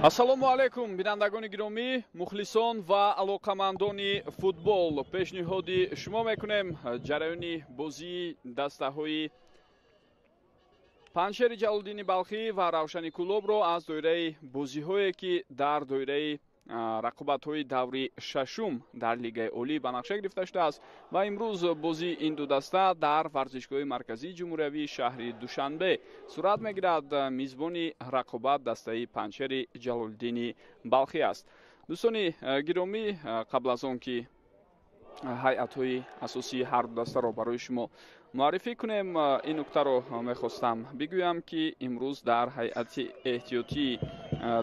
Ассалому алайкум, бинандагони гиромӣ, мухлисон ва алоқамандони футбол. Пешниҳоди шумо мекунем ҷараёни бозии дастаҳои Панҷшери Ҷалолиддини Балхӣ ва Равшани Кӯлобро аз доираи бозиҳое, ки дар доираи рақобатҳои даври шашум дар Лигаи Олӣ ба нақша гирифта шудааст ва имрӯз бозии ин ду даста дар варзишгоҳи марказии ҷумҳуриявии шаҳри Душанбе сурат мегирад. Мизбони рақобат дастаи Панҷшери Ҷалолиддини Балхӣ аст. Дӯстони гиромӣ, қабл аз он ки ҳайатҳои асосии ҳар ду дастаро барои шумо муаррифӣ кунем, ин нуктаро мехостам бигӯям, ки имрӯз дар ҳайати эҳтиётии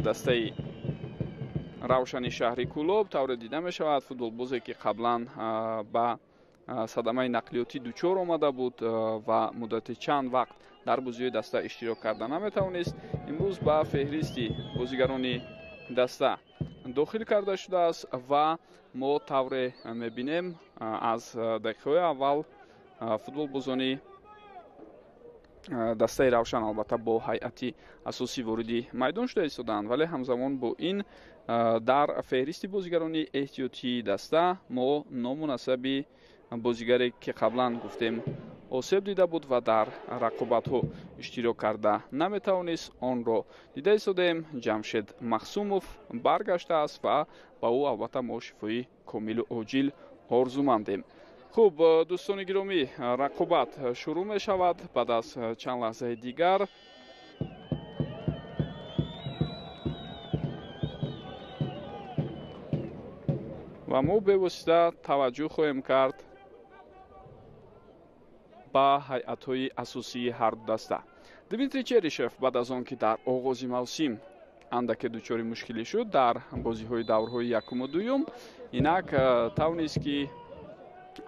дастаи Равшани шаҳри Кӯлоб тавре дида мешавад футболбозе, ки қаблан ба садамаи нақлиётӣ дучор омада буд ва муддати чанд вақт дар бозиҳои даста иштирок карда наметавонист, имрӯз ба феҳристи бозигарони даста дохил карда шудааст ва мо тавре мебинем аз дақиқаҳои аввал футболбозони дастаи Равшан албатта бо ҳайати асосӣ вориди майдон шуда истоданд, вале ҳамзамон бо ин дар феҳристи бозигарони эҳтиётии даста мо номунасаби бозигаре, ки қаблан гуфтем осеб дида буд ва дар рақобатҳо иштирок карда наметавонист, онро дида истодем. Ҷамшед Махсумов баргаштааст ва ба ӯ албатта мо шифои комилу оҷил орзумандем. Хуб, дӯстони гиромӣ, рақобат шурӯъ мешавад баъд аз чанд лаҳзаи дигар. Ва мо бевосита таваҷҷӯҳ хоҳем кард ба ҳайатҳои асосии ҳар ду даста. Дмитрий Черишев баъд аз он ки дар оғози мавсим андаке дучори мушкилӣ шуд дар бозиҳои даврҳои якуму дуюм, инак тавонист, ки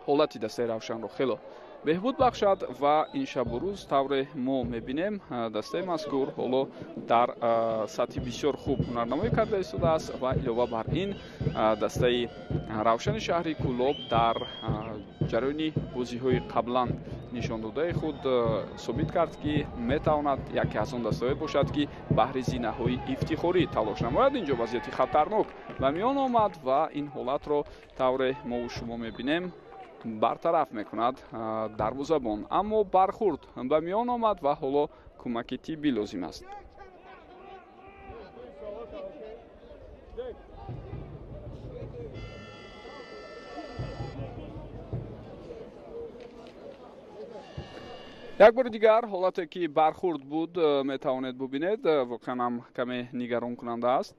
ҳолати дастаи Равшанро хело беҳбуд бахшад ва ин шабу рӯз тавре мо мебинем дастаи мазкур ҳоло дар сатҳи бисёр хуб ҳунарнамоӣ карда истодааст ва илова бар ин дастаи Равшани шаҳри Кӯлоб дар ҷараёни бозиҳои қаблан нишондодаи худ собит кард, ки метавонад яке аз он дастаҳое бошад, ки баҳри зинаҳои ифтихорӣ талош намояд. Инҷо вазъияти хатарнок ба миён омад ва ин ҳолатро тавре мову шумо мебинем бартараф мекунад дарвозабон, аммо бархурд ба миён омад ва ҳоло кӯмаки тиббӣ лозим аст. Як бори дигар ҳолате, ки бархурд буд, метавонед бубинед, воқеан ҳам каме нигаронкунанда аст.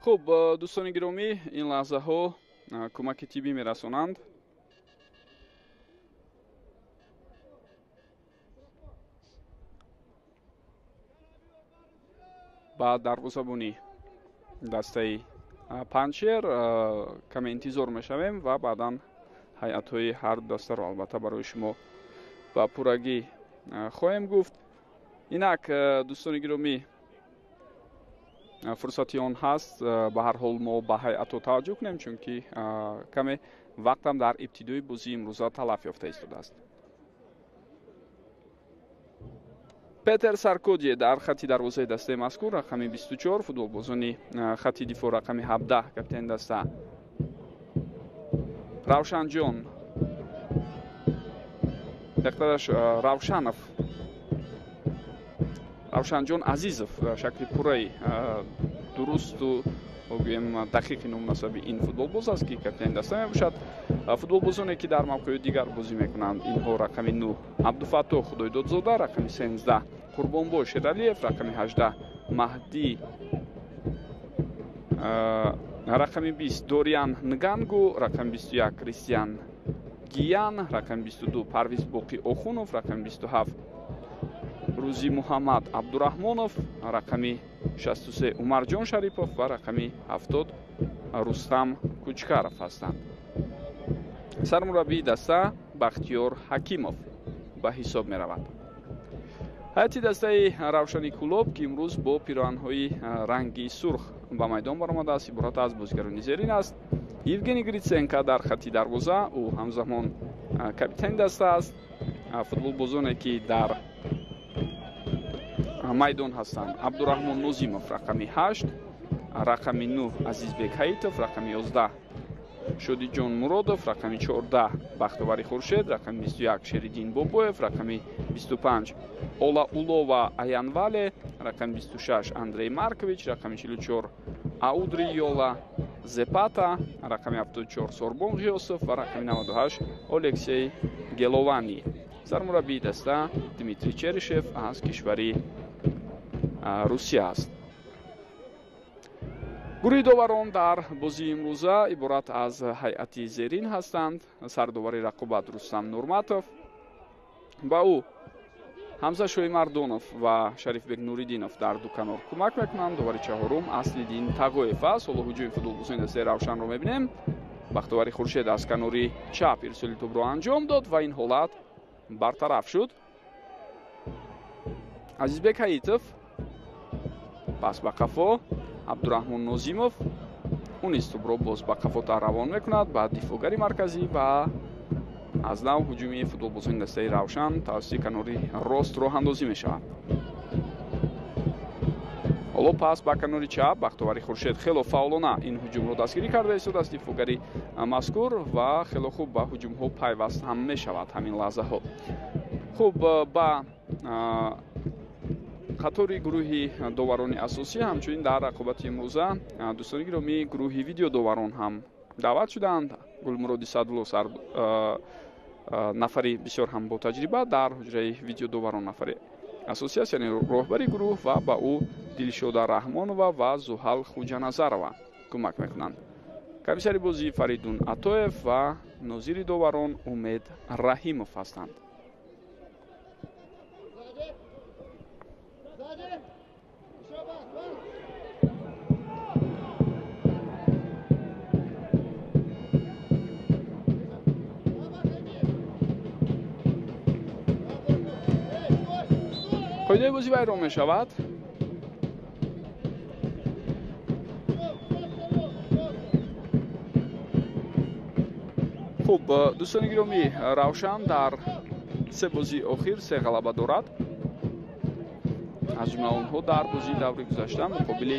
Хуб, дӯстони гиромӣ, ин лаҳзаҳо кӯмаки тиббӣ мерасонанд. Ба дарвозабонӣ дастаи Панҷшер каме интизор мешавем ва баъдан ҳайатҳои ҳар дастаро албатта барои шумо ба пуррагӣ хоҳем гуфт. Инак, дӯстони гиромӣ, фурсати он ҳаст, ба ҳар ҳол мо ба ҳайатҳо таваҷҷӯҳ кунем, чунки каме вақтам дар ибтидои бозии имрӯза талаф ёфта истодааст. Петер Саркодие дар хати дарвозаи дастаи мазкур рақами 24, футболбозони хати дифоъ рақами 17, капитани даста Равшанҷон, дақтараш Равшанов, Равшанҷон Азизов, шакли пурраи дурусту гӯем дақиқи номнасаби ин футболбоз аст, ки капитани даста мебошад. Футболбозоне ки дар мавқеи дигар бозӣ мекунанд, инҳо рақами 9 Абдуфаттоҳ Худойдодзода, рақами 13 Қурбонбой Шералиев, рақами 18 Маҳдӣ, рақами 20 Дориан Нгангу, рақами 21 Кристиан Гиян, рақами 22 Парвиз Боқӣ Охунов, рақами 27 Рӯзи Муҳаммад Абдураҳмонов, рақами 63 Умарҷон Шарипов ва рақами 70 Рустам Кучкаров ҳастанд. Сармураббии даста Бахтиёр Ҳакимов ба ҳисоб меравад. Ҳайати дастаи Равшани Кӯлоб, ки имрӯз бо пироҳанҳои ранги сурх ба майдон баромадааст, иборат аз бозигарони зерин аст. Евгений Гриценко дар хати дарвоза, ӯ ҳамзамон капитани даста аст. Футболбозоне ки дар майдон ҳастанд: Абдураҳмон Нозимов рақами 8, рақами 9 Азизбек Ҳаитов, рақами 11 Шодиҷон Муродов, рақами 14 Бахтовари Хуршед, рақами 21 Шериддин Бобоев, рақами 25 Ола Улова Аянвале, рақами 26 Андрей Маркович, рақами 44 Аудри Йола Зепата, рақами 74 Сорбон Ғиёсов ва рақами 98 Олексей Геловани. Сармураббии даста Дмитрий Черишев аз кишвари Русия аст. Гурӯҳи доварон дар бозии имрӯза иборат аз ҳайати зерин ҳастанд. Сардовари рақобат Рустам Нурматов, ба ӯ Ҳамза Шоимардонов ва Шарифбек Нуриддинов дар ду канор кӯмак мекунанд. Довари чаҳорум Аслиддин Тағоев аст. Ҳоло ҳуҷуми футболбозони дастаи Равшанро мебинем. Бахтовари Хуршед аз канори чап ирсоли тӯбро анҷом дод ва ин ҳолат бартараф шуд. Азизбек Ҳаитов пас ба қафо, Абдураҳмон Нозимов, ӯ низ тӯбро боз ба қафотар равон мекунад ба дифоъгари марказӣ ва аз нав ҳуҷуми футболбозони дастаи Равшан тавассути канори рост роҳандозӣ мешавад. Ҳоло пас ба канори чап Бахтовари Хуршед хело фаъолона ин ҳуҷумро дастгирӣ карда истодааст дифоъгари мазкур ва хело хуб ба ҳуҷумҳо пайваст ҳам мешавад ҳамин лаҳзаҳо. Хуб, ба қатори гурӯҳи доварони асосӣ ҳамчунин дар рақобати имрӯза дӯстони гиромӣ гурӯҳи видеодоварон ҳам даъват шуданд. Гулмуроди Садулло нафари бисёр ҳам ботаҷриба дар ҳуҷраи видеодоварон нафари асосӣ аст, яъне роҳбари гурӯҳ, ва ба ӯ Дилшода Раҳмонова ва Зуҳал Хуҷаназарова кӯмак мекунанд. Комиссари бозӣ Фаридун Атоев ва нозири доварон Умед Раҳимов ҳастанд. Қоидаи бозӣ вайрон мешавад. Хуб, дӯстони гиромӣ, Равшан дар се бозии охир се ғалаба дорад. Аз ҷумла онҳо дар бозии даври гузашта муқобили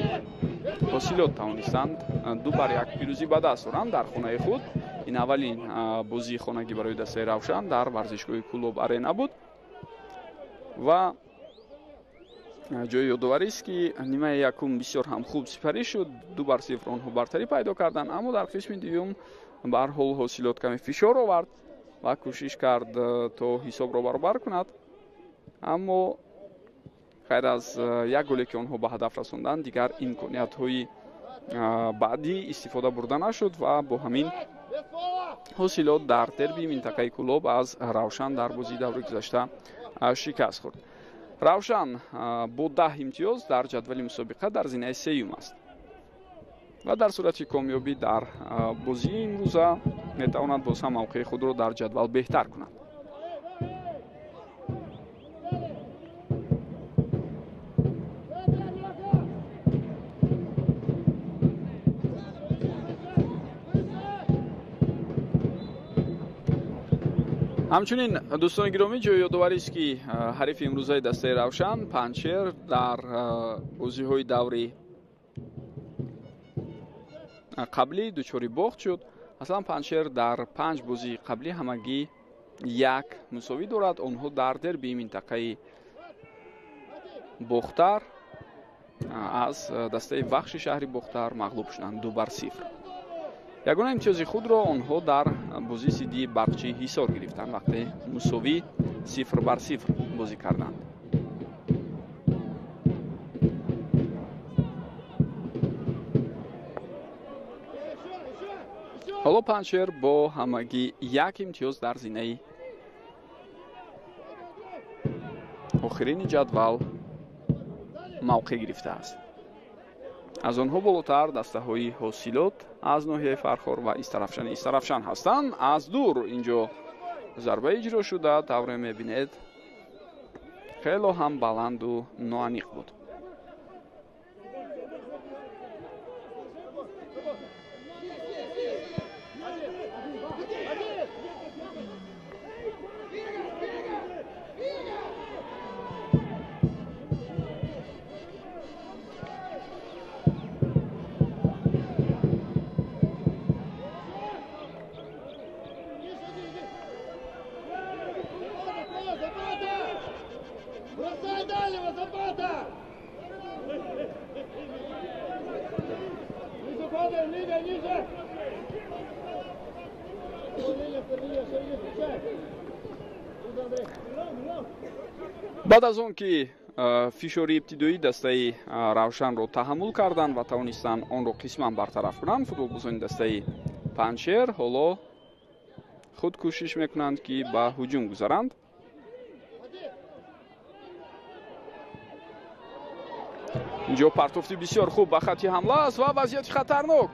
Ҳосилот тавонистанд 2-1 пирӯзӣ ба даст оранд дар хонаи худ. Ин аввалин бозии хонагӣ барои дастаи Равшан дар варзишгоҳи Кӯлоб Арена буд ва ҷои ёдоварист, ки нимаи якум бисёр ҳам хуб сипарӣ шуд, 2-0 онҳо бартарӣ пайдо карданд, аммо дар қисми дуюм ба ҳар ҳол Ҳосилот каме фишор овард ва кӯшиш кард то ҳисобро баробар кунад, аммо ғайр аз як голе ки онҳо ба ҳадаф расонданд, дигар имкониятҳои Баъдӣ истифода бурда нашуд ва бо ҳамин ҳосилот дар дербии минтақаи Кӯлоб аз Равшан дар бозии даври гузашта шикаст хӯрд. Равшан бо 10 имтиёз дар ҷадвали мусобиқа дар зинаи сеюм аст ва дар сурати комёбӣ дар бозии имрӯза метавонад боз ҳам мавқеи худро дар ҷадвал беҳтар кунад. Ҳамчунин, дӯстони гиромӣ, ҷои ёдоварист, ки ҳарифи имрӯзаи дастаи Равшан Панҷшер дар бозиҳои даври қаблӣ дучори бохт шуд. Аслан Панҷшер дар 5 бозии қаблӣ ҳамагӣ 1 мусовӣ дорад. Онҳо дар дербии минтақаи Бохтар аз дастаи Вахши шаҳри Бохтар мағлуб шуданд 2-0. Ягона имтиёзи худро онҳо дар бозии зидди Барқчии Ҳисор гирифтанд, вақте мусовӣ 0-0 бозӣ карданд. Ҳоло Панҷшер бо ҳамагӣ 1 имтиёз дар зинаи охирини ҷадвал мавқеъ гирифтааст. Аз онҳо болотар дастаҳои Ҳосилот аз ноҳияи Фархор ва Истарафшани Истарафшан ҳастанд. Аз дур инҷо зарба иҷро шуда, тавре мебинед, хело ҳам баланду ноаниқ буд. Баъд аз он ки фишори ибтидоии дастаи Равшанро таҳаммул карданд ва тавонистанд онро қисман бартараф кунанд, футболбозони дастаи Панҷшер ҳоло худ кӯшиш мекунанд, ки ба ҳуҷум гузаранд. Инҷо партофти бисёр хуб ба хатти ҳамла аст ва вазъияти хатарнок.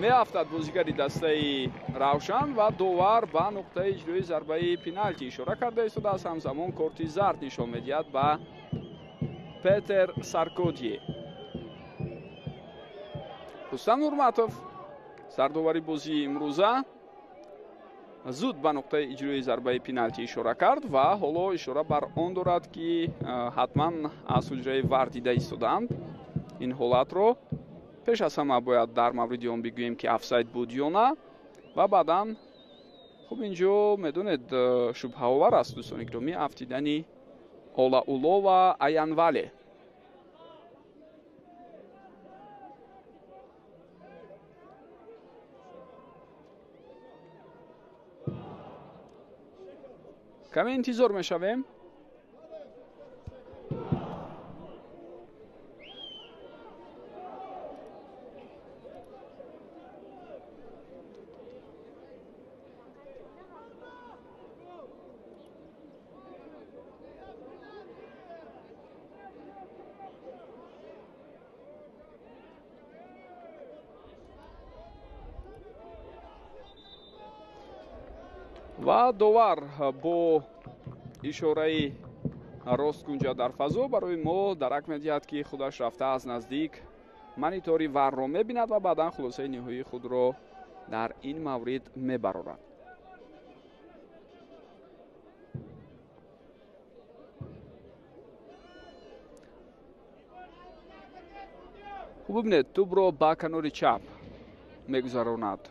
Меафтад бозигари дастаи Равшан ва довар ба нуқтаи иҷрои зарбаи пеналти ишора карда истодааст. Ҳамзамон корти зард нишон медиҳад ба Петер Саркодие. Рустам Нурматов, сардовари бозии имрӯза, зуд ба нуқтаи иҷрои зарбаи пеналти ишора кард ва ҳоло ишора бар он дорад, ки ҳатман аз ҳуҷраи вар дида истодаанд ин ҳолатро. Пеш аз ҳама бояд дар мавриди он бигӯем, ки офсайд буд ё на, ва баъдан хуб инҷо медонед шубҳаовар аст, дӯстони гиромӣ, афтидани Олаулова Аянвале. Каме интизор мешавем. Ва довар бо ишораи росткунҷа дар фазо барои мо дарак медиҳад, ки худаш рафта аз наздик монитори варро мебинад ва баъдан хулосаи ниҳоии худро дар ин маврид мебарорад. Хуб бибинед, тӯбро ба канори чап мегузаронад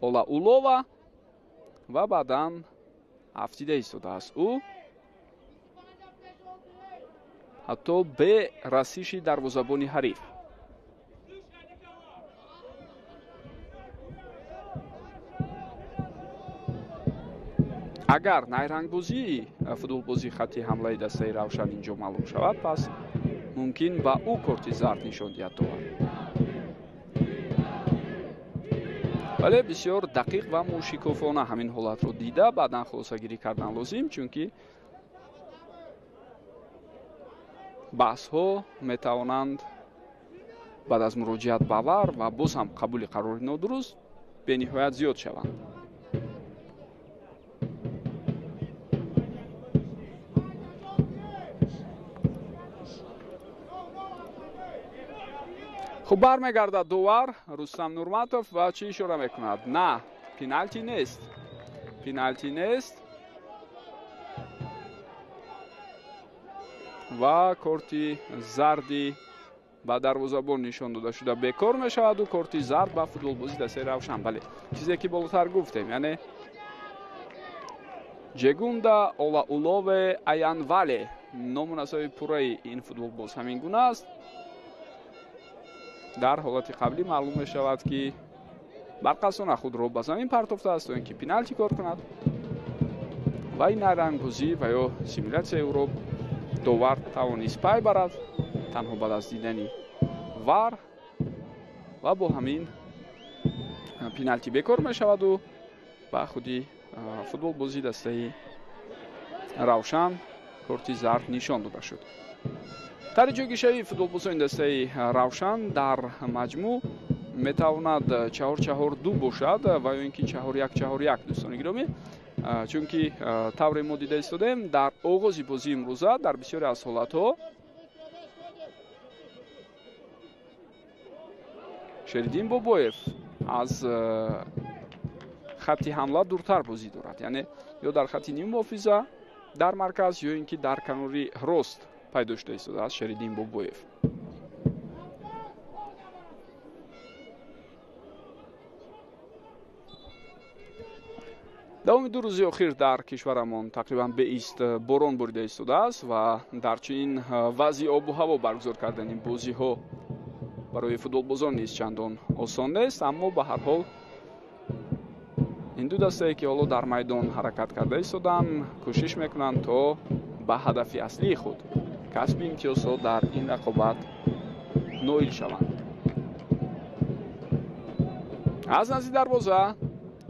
Олаулова ва баъдан афтида истодааст ӯ, ҳатто бе расиши дарвозабони ҳариф. Агар найрангбозии футболбозии хатти ҳамлаи дастаи Равшан инҷо маълум шавад, пас мумкин ба ӯ корти зард нишон диҳад довар. Вале бисёр дақиқ ва мушикофона ҳамин ҳолатро дида баъдан хулосагирӣ кардан лозим, чунки баҳсҳо метавонанд баъд аз муроҷиат ба ВАР ва боз ҳам қабули қарори нодуруст бениҳоят зиёд шаванд. Хуб, бармегардад довар Рустам Нурматов ва чӣ ишора мекунад? На, пеналти нест, пеналти нест ва корти зарди ба дарвозабон нишон дода шуда бекор мешаваду корти зард ба футболбози дастаи Равшан. Бале, чизе ки болотар гуфтем, яъне Ҷегунда Олаулове Аянвале, ному насаби пурраи ин футболбоз ҳамин гуна аст. Дар ҳолати қаблӣ маълум мешавад, ки барқасона худро ба замин партофтааст, то ин ки пеналти кор кунад ва ин найрангбозӣ ва ё симулятсияи ӯро довар тавонист пай барад танҳо баъд аз дидани ВАР ва бо ҳамин пеналти бекор мешаваду ба худи футболбози дастаи Равшан корти зард нишон дода шуд. Тари ҷойгиршавии футболбозони дастаи Равшан дар маҷмӯъ метавонад 4-4-2 бошад ва ё ин ки 4-1-4-1, дӯстони гиромӣ, чунки тавре мо дида истодаем дар оғози бозии имрӯза дар бисёре аз ҳолатҳо Шериддин Бобоев аз хатти ҳамла дуртар бозӣ дорад, яъне ё дар хатти ниммуҳофиза дар марказ ё ин ки дар канори рост пайдо шуда истодааст Шериддин Бобоев. Давоми ду рӯзи охир дар кишварамон тақрибан беист борон борида истодааст ва дар чунин вазъи обу ҳаво баргузор кардани бозиҳо барои футболбозон низ чандон осон нест, аммо ба ҳар ҳол ин ду дастае ки ҳоло дар майдон ҳаракат карда истодаанд кӯшиш мекунанд то ба ҳадафи аслии худ касби имтиёзҳо дар ин рақобат ноил шаванд. Аз назди дарвоза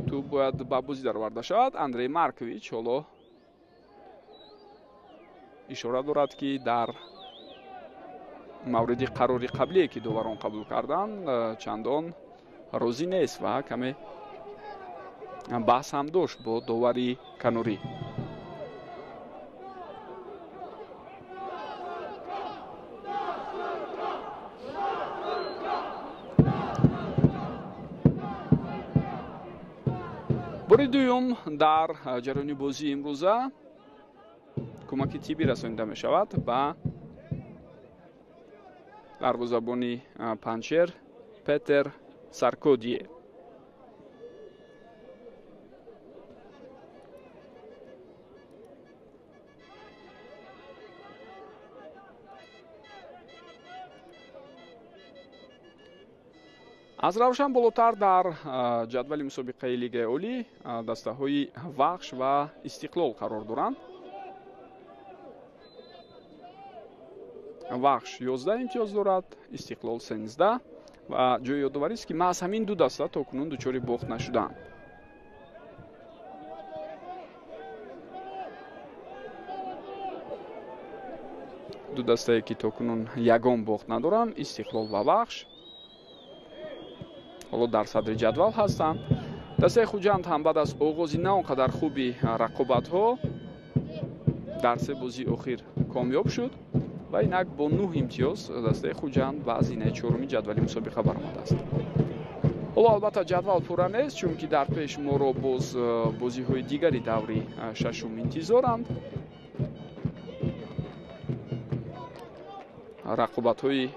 тӯб бояд ба бозӣ дароварда шавад. Андрей Маркович ҳоло ишора дорад, ки дар мавриди қарори қаблие ки доварон қабул карданд чандон розӣ нест ва каме баҳс ҳам дошт бо довари канорӣ. Бори дуюм дар ҷараёни бозии имрӯза кӯмаки тиббӣ расонида мешавад ба дарвозабони Панҷшер Петер Саркодие. Аз Равшан болотар дар ҷадвали мусобиқаи Лигаи Олӣ дастаҳои Вахш ва Истиқлол қарор доранд. Вахш 11 имтиёз дорад, Истиқлол 13 ва ҷои ёдоварист, ки маҳз ҳамин ду даста то кунун дучори бохт нашудаанд. Ду дастае ки то кунун ягон бохт надоранд, Истиқлол ва Вахш, ҳоло дар садри ҷадвал ҳастанд. Дастаи Хуҷанд ҳам баъд аз оғози на он қадар хуби рақобатҳо дар се бозии охир комёб шуд ва инак бо 9 имтиёз дастаи Хуҷанд ба зинаи чоруми ҷадвали мусобиқа баромадааст. Ҳоло албатта ҷадвал пурра нест, чунки дар пеш моро боз бозиҳои дигари даври шашум интизоранд. Рақобатҳои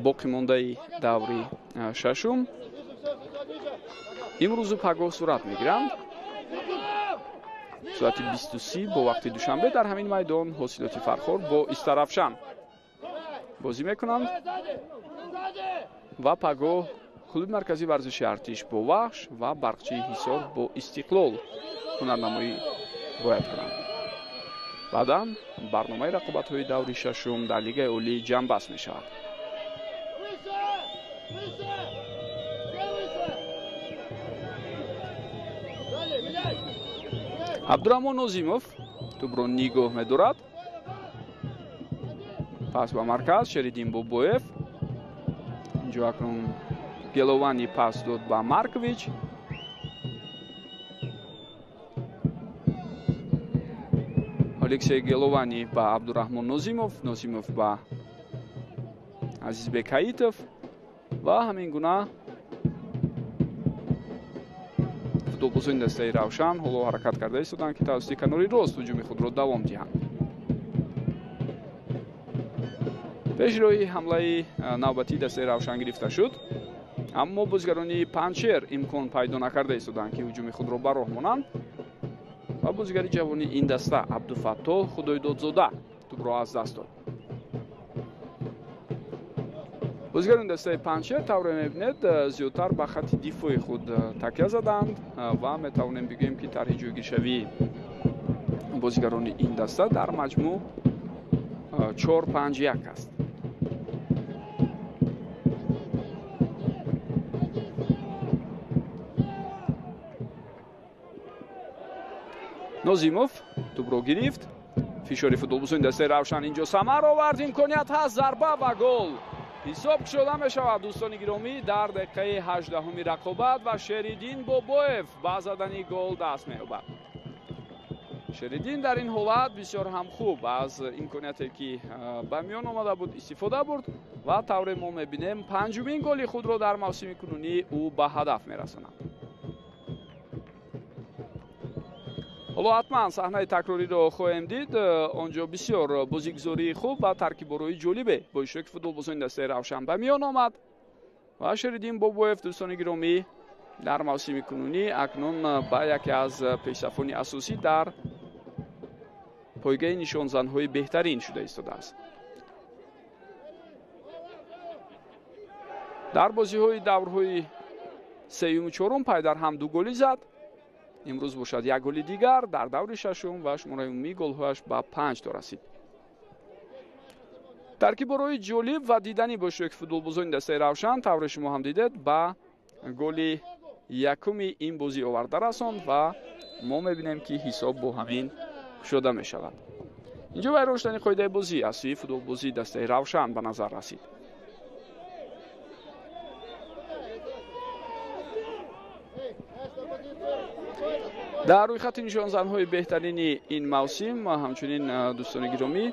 боқӣ мондаи даври шашум имрӯзу пагоҳ сурат мегиранд. Соати 20:30 бо вақти Душанбе дар ҳамин майдон Ҳосилоти Фархор бо Истаравшан бозӣ мекунанд ва пагоҳ клуби марказии варзиши Артиш бо Вахш ва Барқчии Ҳисор бо Истиқлол ҳунарнамоӣ бояд кунанд. Баъдан барномаи рақобатҳои даври шашум дар Лигаи Олӣ ҷамъбаст мешавад. Абдураҳмон Нозимов тӯбро нигоҳ медорад. Пас ба марказ Шериддин Бобоев. Инҷо акнун Геловани пас дод ба Маркович. Алексей Геловани ба Абдураҳмон Нозимов, Нозимов ба Азизбек Ҳаитов ва ҳамин гуна футболбозони дастаи Равшан ҳоло ҳаракат карда истоданд, ки тавассути канори рост ҳуҷуми худро давом диҳанд. Пешроҳи ҳамлаи навбатии дастаи Равшан гирифта шуд, аммо бозигарони Панҷшер имкон пайдо накарда истоданд, ки ҳуҷуми худро ба роҳ монанд ва бозигари ҷавони ин даста Абдуфаттоҳ Худойдодзода тӯбро аз даст дод. Бозигарони дастаи Панҷшер тавре мебинед зиёдтар ба хатти дифои худ такя заданд ва метавонем бигӯем, ки тарҳи ҷойгиршавии бозигарони ин даста дар маҷмӯъ 4-5-1 аст. Нозимов тӯбро гирифт. Фишори футболбозони дастаи Равшан инҷо самар овард. Имконият ҳаст, зарба ва гол. Ҳисоб кушода мешавад, дӯстони гиромӣ, дар дақиқаи 18-уми рақобат ва Шериддин Бобоев ба задани гол даст меёбад. Шериддин дар ин ҳолат бисёр ҳам хуб аз имконияте, ки ба миён омада буд, истифода бурд ва тавре мо мебинем панҷумин голи худро дар мавсими кунунӣ ӯ ба ҳадаф мерасонад. Ҳоло ҳатман саҳнаи такрориро хоҳем дид. Он ҷо бисёр бозигузории хуб ва таркиборои ҷолибе бо иштироки футболбозони дастаи Равшан ба миён омад ва Шериддин Бобоев, дӯстони гиромӣ, дар мавсими кунунӣ акнун ба яке аз пешсафони асосӣ дар пойгаи нишонзанҳои беҳтарин шуда истодааст. Дар бозиҳои даврҳои сеюму чорум пай дар ҳам ду голӣ зад. Имрӯз бошад як голи дигар дар даври шашум ва шумораи умумии голҳояш ба 5 то расид. Таркиборои ҷолиб ва дидани бо иштироки футболбозони дастаи Равшан, тавре шумо ҳам дидед, ба голи якуми ин бозӣ оварда расонд ва мо мебинем, ки ҳисоб бо ҳамин кушода мешавад. Инҷо вайрон шудани қоидаи бозӣ аз сӯи футболбозии дастаи Равшан ба назар расид. Дар рӯйхати нишонзанҳои беҳтарини ин мавсим ҳамчунин, дӯстони гиромӣ,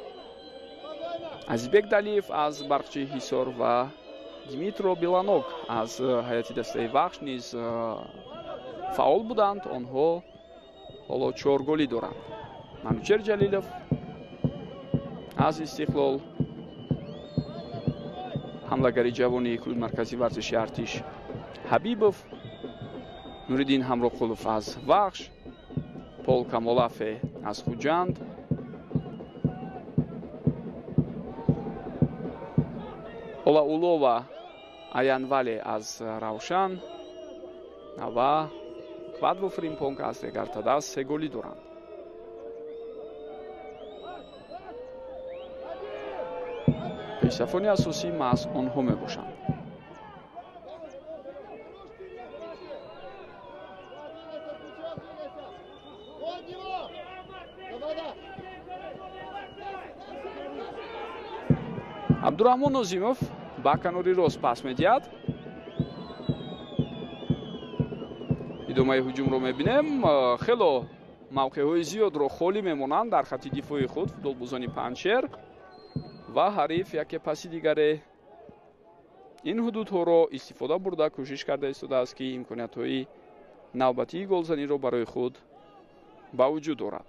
Азизбек Далиев аз Барқчии Ҳисор ва Дмитро Беланок аз ҳайати дастаи Вахш низ фаъол буданд. Онҳо ҳоло 4 голӣ доранд. Манучер Ҷалилов аз Истиқлол, ҳамлагари ҷавони клуби марказии варзиши Артиш Ҳабибов, Нуриддин Ҳамроқулов аз Вахш, Пол Камолафе аз Хуҷанд, Олаулова Аянвале аз Равшан ва Квадво Фримпонг аз Регартадас се голӣ доранд. Пешсафони асосӣ маҳз онҳо мебошанд. Абдураҳмон Нозимов ба канори рост пас медиҳад. Идомаи ҳуҷумро мебинем. Хело мавқеъҳои зиёдро холӣ мемонанд дар хатти дифои худ футболбозони Панҷшер ва ҳариф яке паси дигаре ин ҳудудҳоро истифода бурда кӯшиш карда истодааст, ки имкониятҳои навбатии голзаниро барои худ ба вуҷуд орад.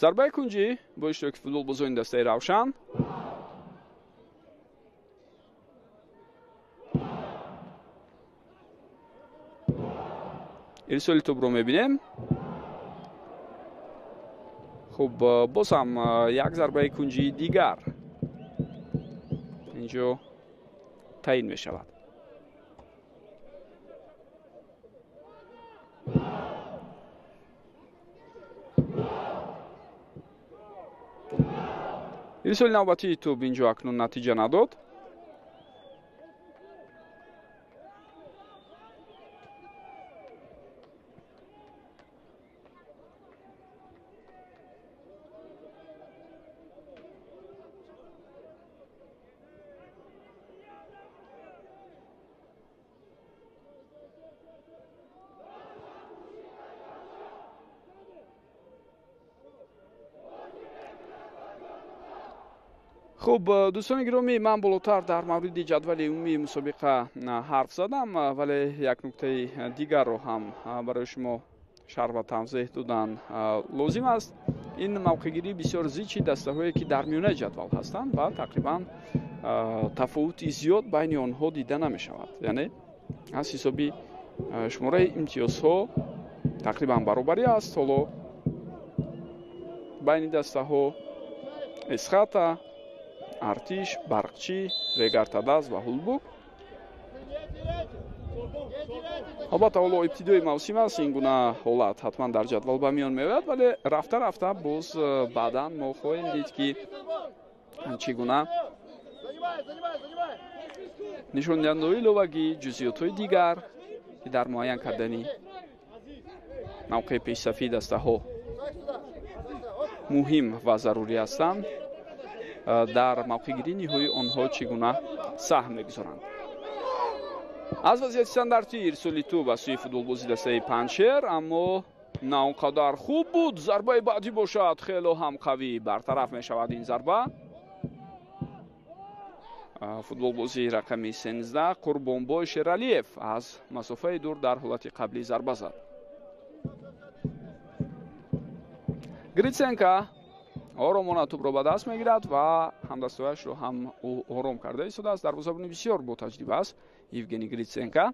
Зарбаи кунҷӣ бо иштироки футболбозони дастаи Равшан. Ирсоли тӯбро мебинем. Хуб, боз ҳам як зарбаи кунҷии дигар инҷо таъин мешавад. Ирсоли навбатии тӯб инҷо акнун натиҷа надод. Хуб, дӯстони гиромӣ, ман болотар дар мавриди ҷадвали умумии мусобиқа ҳарф задам, вале як нуктаи дигарро ҳам барои шумо шарҳ ва тавзеҳ додан лозим аст. Ин мавқеъгирии бисёр зичи дастаҳое ки дар миёнаи ҷадвал ҳастанд ва тақрибан тафовути зиёд байни онҳо дида намешавад. Яъне аз ҳисоби шумораи имтиёзҳо тақрибан баробарӣ аст. Ҳоло байни дастаҳо Эсхата, Артиш, Барқчӣ, Регартадаз ва Ҳулбук. Албатта, ҳоло ибтидои мавсим аст, ин гуна ҳолат ҳатман дар ҷадвал ба миён меояд, вале рафта рафта боз баъдан мо хоҳем дид, ки чӣ гуна нишондиҳандаҳои иловагӣ, ҷузъиётҳои дигар, ки дар муайян кардани мавқеи пешсафии дастаҳо муҳим ва зарурӣ ҳастанд, дар мавқеъгирии ниҳоии онҳо чӣ гуна саҳм мегузоранд. Аз вазъияти стандартӣ ирсоли тӯб аз сӯи футболбози дастаи Панҷшер, аммо на он қадар хуб буд. Зарбаи баъдӣ бошад хело ҳам қавӣ, бартараф мешавад ин зарба. Футболбози рақами 13 Қурбонбой Шералиев аз масофаи дур дар ҳолати қаблӣ зарба зад. Гриценко оромона тӯбро ба даст мегирад ва ҳамдастояшро ҳам ӯ ором карда истодааст. Дарвозабони бисёр ботаҷриба аст Евгений Гриценко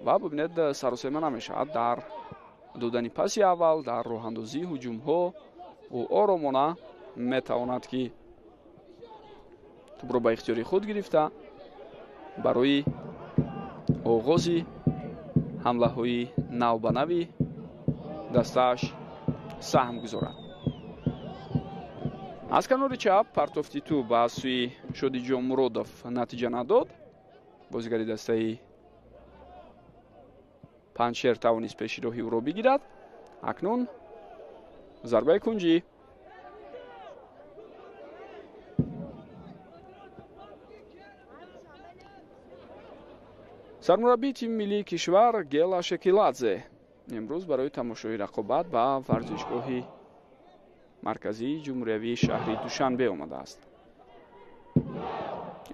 ва бибинед, саросема намешавад дар додани паси аввал, дар роҳандозии ҳуҷумҳо. Ӯ оромона метавонад, ки тӯбро ба ихтиёри худ гирифта барои оғози ҳамлаҳои навбанави дастааш саҳм гузорад. Аз канори чап партофти тӯб ба сӯи Шодиҷон Муродов натиҷа надод. Бозигари дастаи Панҷшер тавонист пеши роҳи ӯро бигирад. Акнун зарбаи кунҷӣ. Сармураббии тими миллии кишвар Гела Шекиладзе имрӯз барои тамошои рақобат ба варзишгоҳи марказии ҷумҳуриявии шаҳри Душанбе омадааст.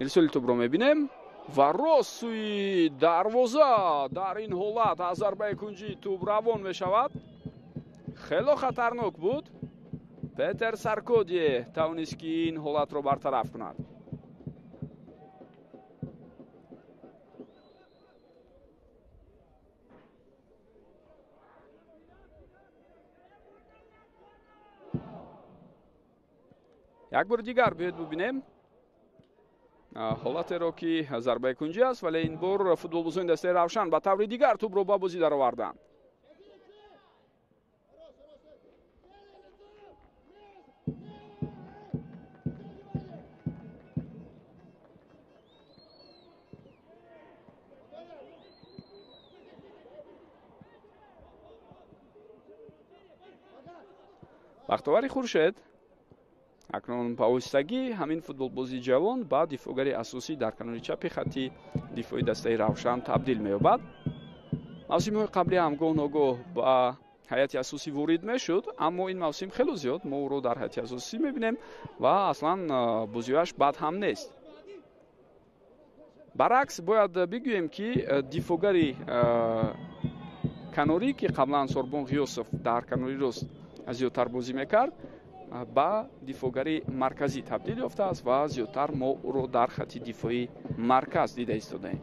Ирсоли тӯбро мебинем ва рост сӯи дарвоза. Дар ин ҳолат аз зарбаи кунҷӣ тӯб равон мешавад. Хело хатарнок буд. Петер Саркодие тавонист, ки ин ҳолатро бартараф кунад. Як бори дигар биёед бубинем ҳолатеро, ки зарбаи кунҷӣ аст, вале ин бор футболбозони дастаи Равшан ба таври дигар тӯбро ба бозӣ дароварданд. Бахтовари Хуршед акнун ба оҳистагӣ ҳамин футболбози ҷавон ба дифоъгари асосӣ дар канори чапи хатти дифои дастаи Равшан табдил меёбад. Мавсимҳои қаблӣ ҳам гоҳ ногоҳ ба ҳайати асосӣ ворид мешуд, аммо ин мавсим хело зиёд мо ӯро дар ҳайати асосӣ мебинем ва аслан бозиҳояш бад ҳам нест. Баръакс, бояд бигӯем, ки дифоъгари канорӣ, ки қаблан Сорбон Ғиёсов дар канори рост зиёдтар бозӣ мекард, ба дифоъгари марказӣ табдил ёфтааст ва зиёдтар мо ӯро дар хатти дифоии марказ дида истодаем.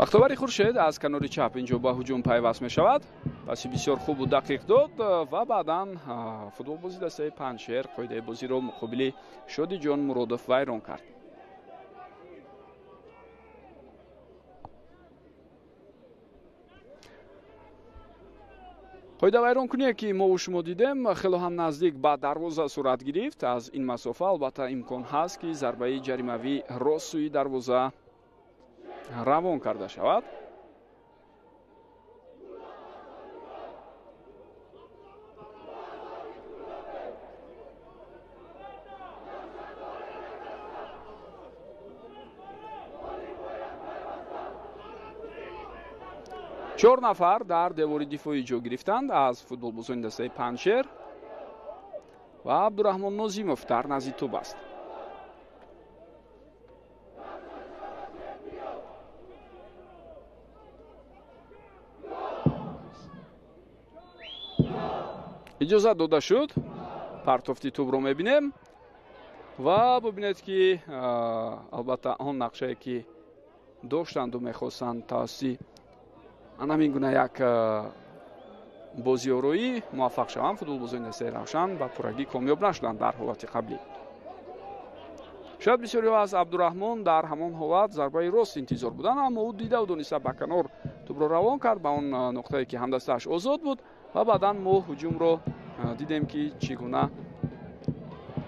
Бахтовари Хуршед аз канори чап инҷо ба ҳуҷум пайваст мешавад. Паси бисёр хубу дақиқ дод ва баъдан футболбози дастаи Панҷшер қоидаи бозиро муқобили Шодиҷон Муродов вайрон кард. Қоида вайронкуние ки мову шумо дидем, хело ҳам наздик ба дарвоза сурат гирифт. Аз ин масофа албатта имкон ҳаст, ки зарбаи ҷаримавӣ рост сӯи дарвоза равон карда шавад. Чор нафар дар девори дифоӣ ҷо гирифтанд аз футболбозони дастаи Панҷшер ва Абдураҳмон Нозимов дар назди тӯб аст. Иҷозат дода шуд. Партофти тӯбро мебинем ва бубинед, ки албатта он нақшае ки доштанду мехостанд тавассути ҳамин гуна як бозиороӣ муваффақ шаванд, футболбозони дастаи Равшан ба пуррагӣ комёб нашуданд дар ҳолати қаблӣ. Шояд бисёриҳо аз Абдураҳмон дар ҳамон ҳолат зарбаи рост интизор буданд, аммо ӯ дидаву дониста ба канор тӯбро равон кард ба он нуқтае ки ҳамдастааш озод буд ва баъдан мо ҳуҷумро дидем, ки чӣ гуна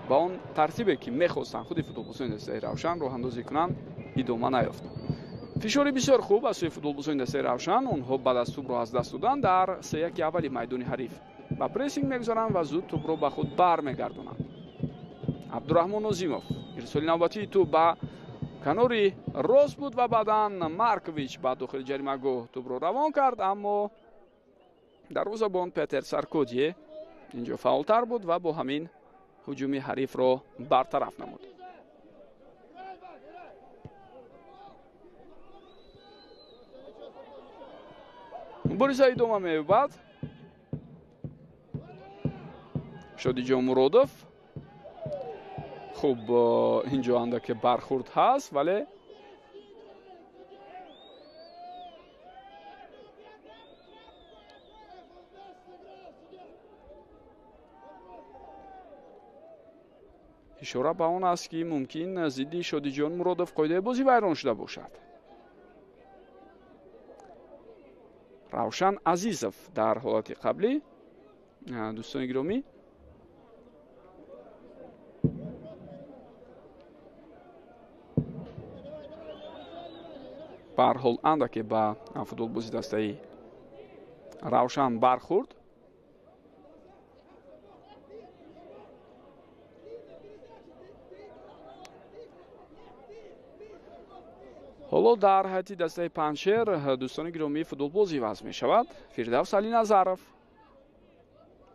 ба он тартибе ки мехостанд худи футболбозони дастаи Равшан роҳандозӣ кунанд идома наёфт. Фишори бисёр хуб аз сӯи футболбозони дастаи Равшан. Онҳо баъд аз тӯбро аз даст додан дар сеяки аввали майдони ҳариф ба прессинг мегузаранд ва зуд тӯбро ба худ бармегардонанд. Абдураҳмон Нозимов ирсоли навбатии тӯб ба канори рост буд ва баъдан Маркович ба дохили ҷаримагоҳ тӯбро равон кард, аммо дарвозабон Петер Саркодие инҷо фаъолтар буд ва бо ҳамин ҳуҷуми ҳарифро бартараф намуд. Мубориза идома меёбад. Шодиҷон Муродов хуб инҷо андаке бархурд ҳаст, вале ишора ба он аст, ки мумкин зидди Шодиҷон Муродов қоидаи бозӣ вайрон шуда бошад. Равшан Азизов дар ҳолати қаблӣ, дӯстони гиромӣ, ба ҳар ҳол андаке ба футболбози дастаи Равшан бархӯрд. Ҳоло дар ҳайати дастаи Панҷшер, дӯстони гиромӣ, футболбоз иваз мешавад. Фирдавс Алиназаров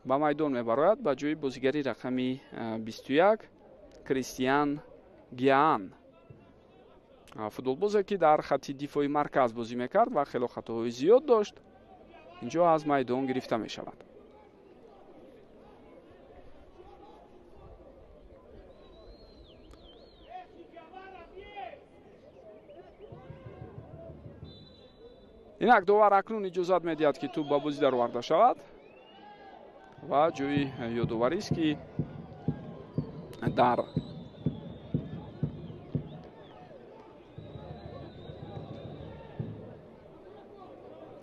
ба майдон мебарояд ба ҷои бозигари рақами 21 Кристиан Гиан. Футболбозе ки дар хатти дифои марказ бозӣ мекард ва хело хатоҳои зиёд дошт, инҷо аз майдон гирифта мешавад. Инак довар акнун иҷозат медиҳад, ки тӯб ба бозӣ дароварда шавад ва ҷои ёдоварист, ки дар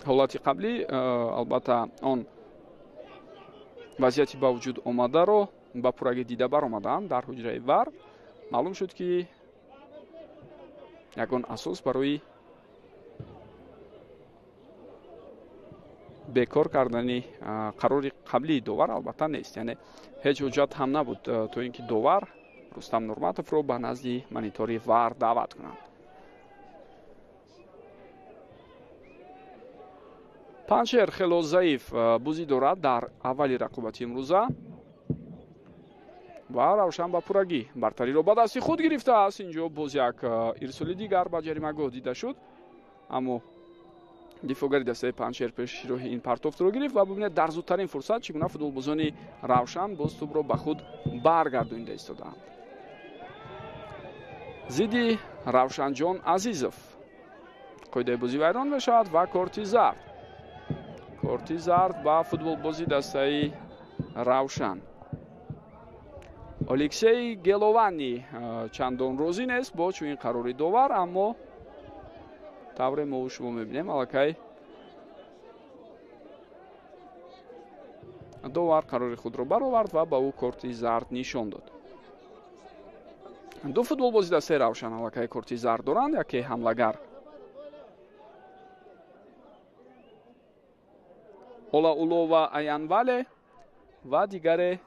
ҳолати қаблӣ албатта он вазъияти ба вуҷуд омадаро ба пуррагӣ дида баромаданд дар ҳуҷраи вар. Маълум шуд, ки ягон асос барои бекор кардани қарори қаблии довар албатта нест. Яъне ҳеҷ ҳуҷҷат ҳам набуд то ин ки довар Рустам Нурматовро ба назди монитори вар даъват кунанд. Панҷшер хело заиф бозӣ дорад дар аввали рақобати имрӯза ва Равшан ба пуррагӣ бартариро ба дасти худ гирифтааст. Инҷо боз як ирсоли дигар ба ҷаримагоҳ дида шуд, аммо дифоъгари дастаи Панҷшер пеши роҳи ин партофтро гирифт ва бубинед дар зудтарин фурсат чӣ гуна футболбозони Равшан боз тӯбро ба худ баргардонида истодаанд. Зидди Равшанҷон Азизов Қоидаи бозӣ вайрон мешавад ва корти зард. Корти зард ба футболбози дастаи Равшан. Алексей Геловани чандон розӣ нест бо чунин қарори довар, аммо тавре мо шумо мебинем, аллакай довар қарори худро баровард ва ба ӯ корти зард нишон дод. Ду футболбози дастаи Равшан аллакай корти зард доранд, яке ҳамлагар Олаулова Аянвале ва дигаре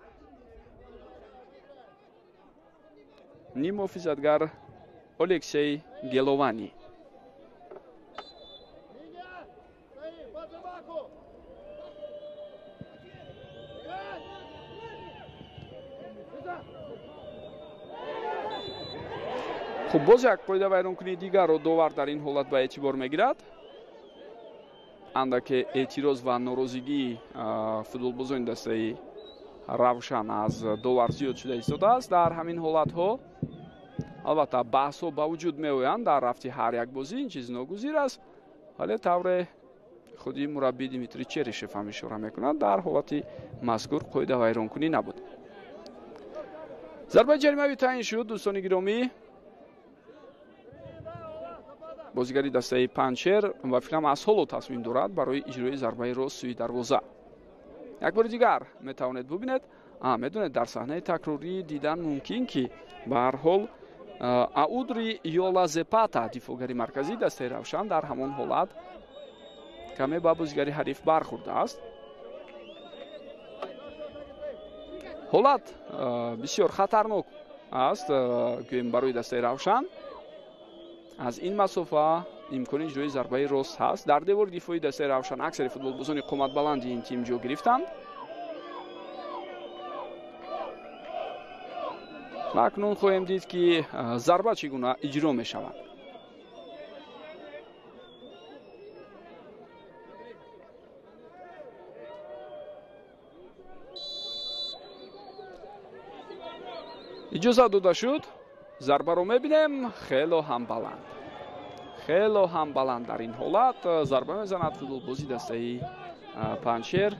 ниммуҳофизатгар Алексей Геловани. Хуб, боз як қоида вайронкунии дигарро довар дар ин ҳолат ба эътибор мегирад. Андаке эътироз ва норозигии футболбозони дастаи Равшан аз довар зиёд шуда истодааст. Дар ҳамин ҳолатҳо албатта баҳсҳо ба вуҷуд меоянд дар рафти ҳар як бозӣ, ин чиз ногузир аст, вале тавре худи мураббӣ Дмитрий Черишев ҳам ишора мекунад, дар ҳолати мазкур қоида вайронкунӣ набуд. Зарбаи ҷаримавӣ таъин шуд, дӯстони гиромӣ. Бозигари дастаи Панҷшер ба фикрам аз ҳоло тасмим дорад барои иҷрои зарбаи рост сӯи дарвоза. Як бори дигар метавонед бубинед. Медонед, дар саҳнаи такрорӣ дидан мумкин, ки ба ҳар ҳол Аудри Йола Зепата, дифоъгари марказии дастаи Равшан, дар ҳамон ҳолат каме ба бозигари ҳариф бархӯрдааст. Ҳолат бисёр хатарнок аст, гӯем, барои дастаи Равшан. Аз ин масофа имкони иҷрои зарбаи рост ҳаст. Дар девори дифоии дастаи Равшан аксари футболбозони қоматбаланди ин тим ҷо гирифтанд. Ва акнун хоҳем дид, ки зарба чӣ гуна иҷро мешавад. Иҷозат дода шуд. Зарбаро мебинем, хело ҳам баланд. Хело ҳам баланд дар ин ҳолат зарба мезанад футболбози дастаи Панҷшер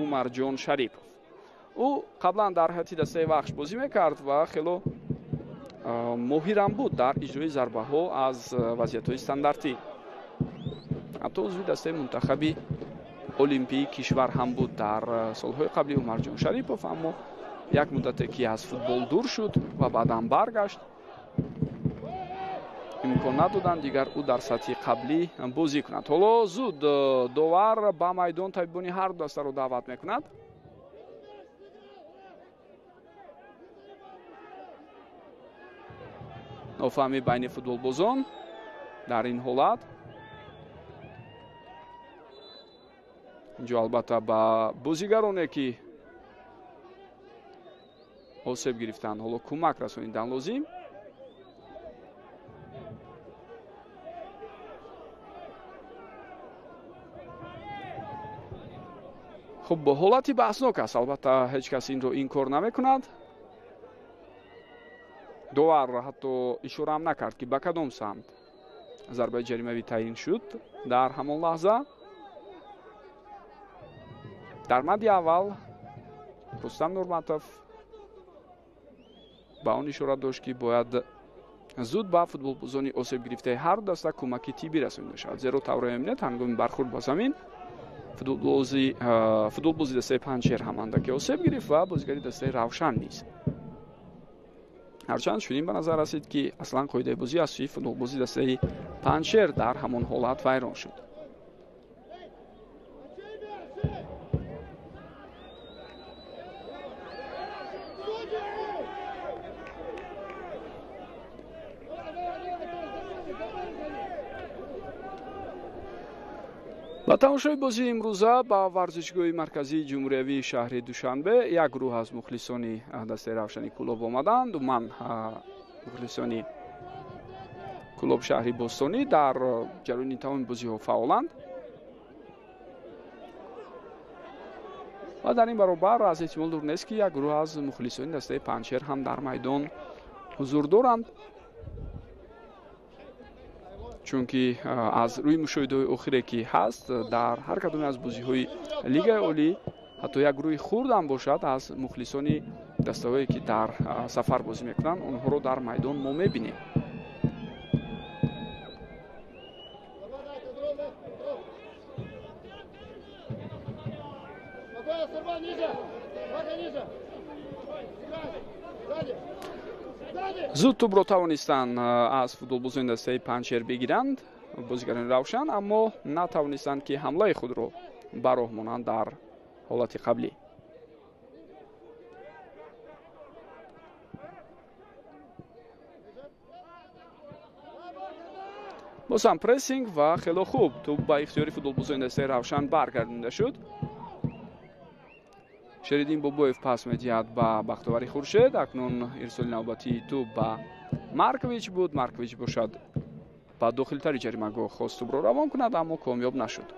Умарҷон Шарипов. Ӯ қаблан дар ҳайати дастаи Вахш бозӣ мекард ва хело моҳирам буд дар иҷрои зарбаҳо аз вазъиятҳои стандартӣ. Ҳатто узви дастаи мунтахаби олимпии кишвар ҳам буд дар солҳои қабли Умарҷон Шарипов, аммо як муддате ки аз футбол дур шуд ва баъдан баргашт, имкон надоданд дигар ӯ дар сатҳи қаблӣ бозӣ кунад. Ҳоло зуд довар ба майдон табибони ҳар ду дастаро даъват мекунад. Нофаҳмӣ байни футболбозон дар ин ҳолат. Инҷо албатта ба бозигароне ки осеб гирифтанд, ҳоло кӯмак расонидан лозим. Хуб, ҳолати баҳснок аст, албатта ҳеҷ кас инро инкор намекунад. Довар ҳатто ишораам накард, ки ба кадом самт зарбаи ҷаримавӣ таъин шуд дар ҳамон лаҳза. Дар мадди аввал Рустам Нурматов ба он ишора дошт, ки бояд зуд ба футболбозони осебгирифтаи ҳар даста кӯмаки тиббӣ расонида шавад, зеро тавре мебинед, ҳангоми бархӯрд ба замин футболбози дастаи Панҷшер ҳам андаке осеб гирифт ва бозигари дастаи Равшан низ. Ҳарчанд чунин ба назар расид, ки аслан қоидаи бозӣ аз сӯи футболбози дастаи Панҷшер дар ҳамон ҳолат вайрон шуд. Ба тамошои бозии имрӯза ба варзишгоҳи марказии ҷумҳуриявии шаҳри Душанбе як гурӯҳ аз мухлисони дастаи Равшани Кӯлоб омаданд. Умуман мухлисони Кӯлоб шаҳри бостонӣ дар ҷараёни тамоми бозиҳо фаъоланд ва дар ин баробар аз эҳтимол дур нест, ки як гурӯҳ аз мухлисони дастаи Панҷшер ҳам дар майдон ҳузур доранд. Чунки аз рӯи мушоҳидаҳои охире ки ҳаст, дар ҳар кадоме аз бозиҳои Лигаи Олӣ ҳатто як гурӯҳи хурд ҳам бошад, аз мухлисони дастаҳое ки дар сафар бозӣ мекунанд, онҳоро дар майдон мо мебинем. Зуд тӯбро тавонистанд аз футболбозони дастаи Панҷшер бигиранд бозигарони Равшан, аммо натавонистанд ки ҳамлаи худро ба роҳ монанд дар ҳолати қаблӣ. Боз ҳам прессинг ва хело хуб тӯб ба ихтиёри футболбозони дастаи Равшан баргардонида шуд. Шериддин Бобоев пас медиҳад ба Бахтовари Хуршед. Акнун ирсоли навбатии тӯб ба Маркович буд. Маркович бошад ба дохилтари ҷаримагоҳ хост тӯбро равон кунад, аммо комёб нашуд.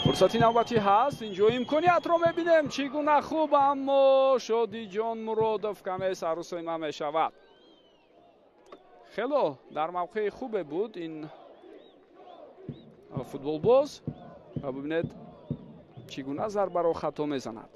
Фурсати навбатӣ ҳаст. Инҷо имкониятро мебинем, чӣ гуна хуб, аммо Шодиҷон Муродов каме сарусема мешавад. Хело дар мавқеи хубе буд ин футболбоз ва бибинед чӣ гуна зарбаро хато мезанад.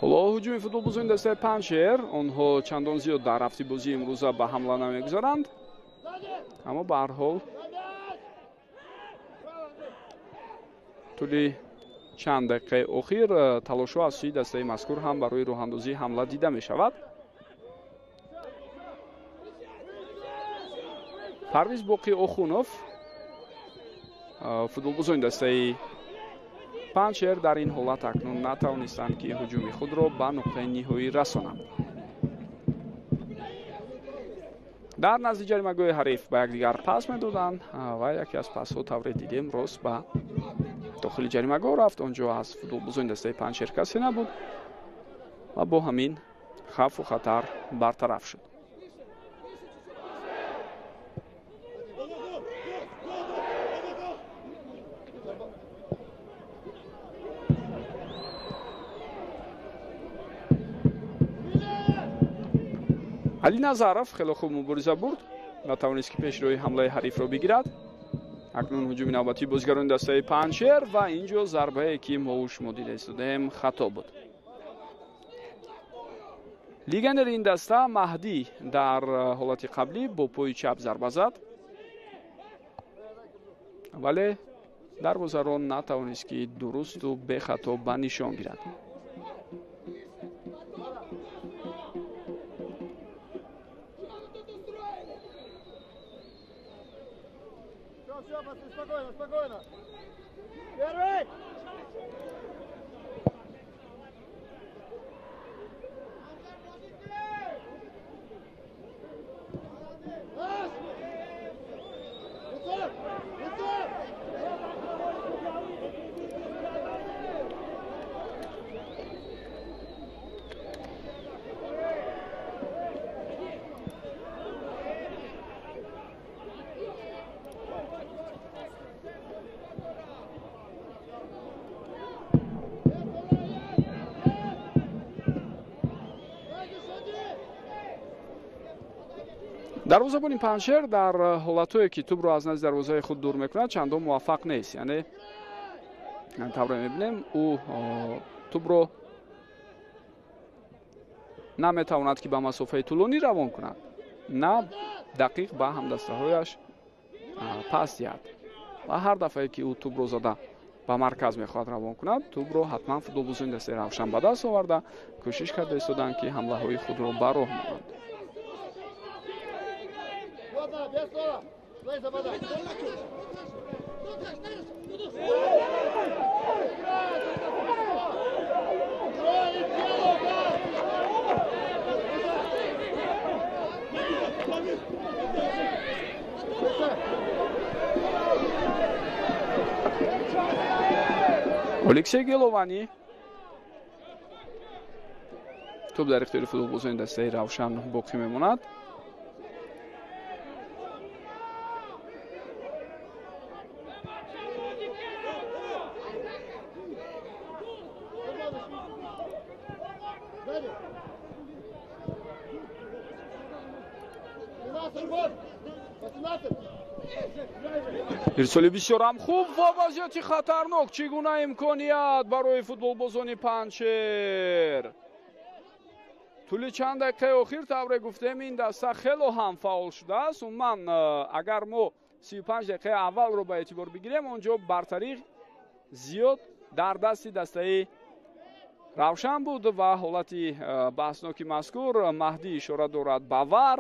Ҳоло ҳуҷуми футболбозони дастаи Панҷшер, онҳо чандон зиёд дар рафти бозии имрӯза ба ҳамла намегузаранд, аммо ба ҳар ҳол тӯли чанд дақиқаи охир талошҳо аз сӯи дастаи мазкур ҳам барои роҳандозии ҳамла дида мешавад. Парвиз Боқи Охунов, футболбозони дастаи Панҷшер дар ин ҳолат акнун натавонистанд ки ҳуҷуми худро ба нуқтаи ниҳоӣ расонанд. Дар назди ҷаримагоҳи ҳариф ба якдигар пас медоданд ва яке аз пасҳо тавре дидем рост ба дохили ҷаримагоҳ рафт. Он ҷо аз футболбозони дастаи Панҷшер касе набуд ва бо ҳамин хавфу хатар бартараф шуд. Али Назаров хеле хуб мубориза бурд ва тавонист ки пешроҳи ҳамлаи ҳарифро бигирад. Акнун ҳуҷуми навбатии бозигарони дастаи Панҷшер ва инҷо зарбае ки мо шумо дида истодаем хато буд. Легионери ин даста Маҳдӣ дар ҳолати қаблӣ бо пои чап зарба зад, вале дарвозарон натавонист ки дурусту бехато ба нишон гирад. Спокойно, спокойно. Первый! Дарвозабони Панҷшер дар ҳолатҳое ки тӯбро аз назди дарвозаи худ дур мекунад чандон муваффақ нест. Яъне тавре мебинем, ӯ тӯбро наметавонад ки ба масофаи тӯлонӣ равон кунад, на дақиқ ба ҳамдастаҳояш пас диҳад ва ҳар дафъае ки ӯ тӯбро зада Ба марказ мехоҳад равон кунад. Тӯбро ҳатман футболбозони дастаи Равшан ба даст оварда, кӯшиш карда истоданд, ки ҳамлаҳои худро ба роҳ монанд. Алексей Геловани. Тӯб дар ихтиёри футболбозони дастаи Равшан боқӣ мемонад. Ирсоли бисёрам хуб ва вазъияти хатарнок. Чӣ гуна имконият барои футболбозони Панҷшер? Тӯли чанд дақиқаи охир, тавре гуфтем, ин даста хело ҳам фаъол шудааст. Умуман, агар мо 35 дақиқаи аввалро ба эътибор бигирем, он ҷо бартарӣ зиёд дар дасти дастаи Равшан буд ва ҳолати баҳсноки мазкур Маҳдӣ ишора дорад ба вар,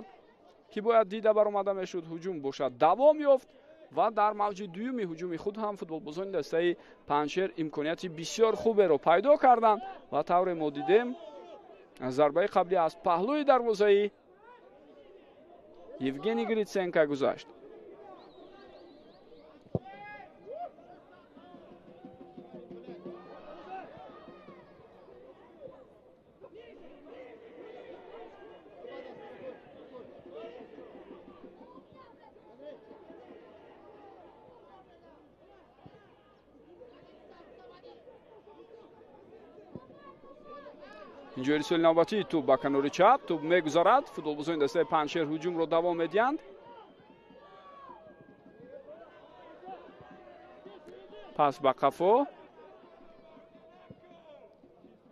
ки бояд дида баромада мешуд. Ҳуҷум бошад давом ёфт ва дар мавҷи дуюми ҳуҷуми худ ҳам футболбозони дастаи Панҷшер имконияти бисёр хуберо пайдо карданд ва тавре мо дидем, зарбаи қаблӣ аз паҳлӯи дарвозаи Евгений Гриценко гузашт. Инҷо ирсоли навбатии тӯб ба канори чап, тӯб мегузарад. Футболбозони дастаи Панҷшер ҳуҷумро давом медиҳанд. Пас ба қафо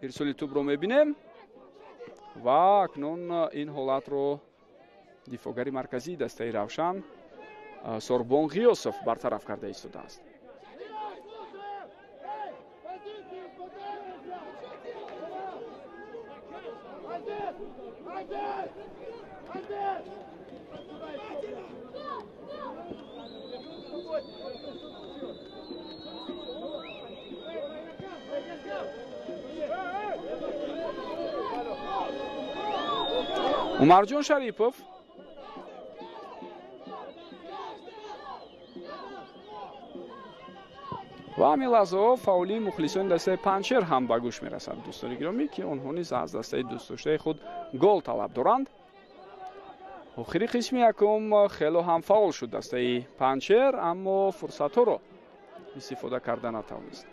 ирсоли тӯбро мебинем ва акнун ин ҳолатро дифоъгари марказии дастаи Равшан Сорбон Ғиёсов бартараф карда истодааст. Умарҷон Шарипов ва ҳамин лаҳзаҳо фаъолии мухлисони дастаи Панҷшер ҳам ба гӯш мерасад, дӯстони гиромӣ, ки онҳо низ аз дастаи дӯстдоштаи худ гол талаб доранд. Охири қисми якум хело ҳам фаъол шуд дастаи Панҷшер, аммо фурсатҳоро истифода карда натавонист.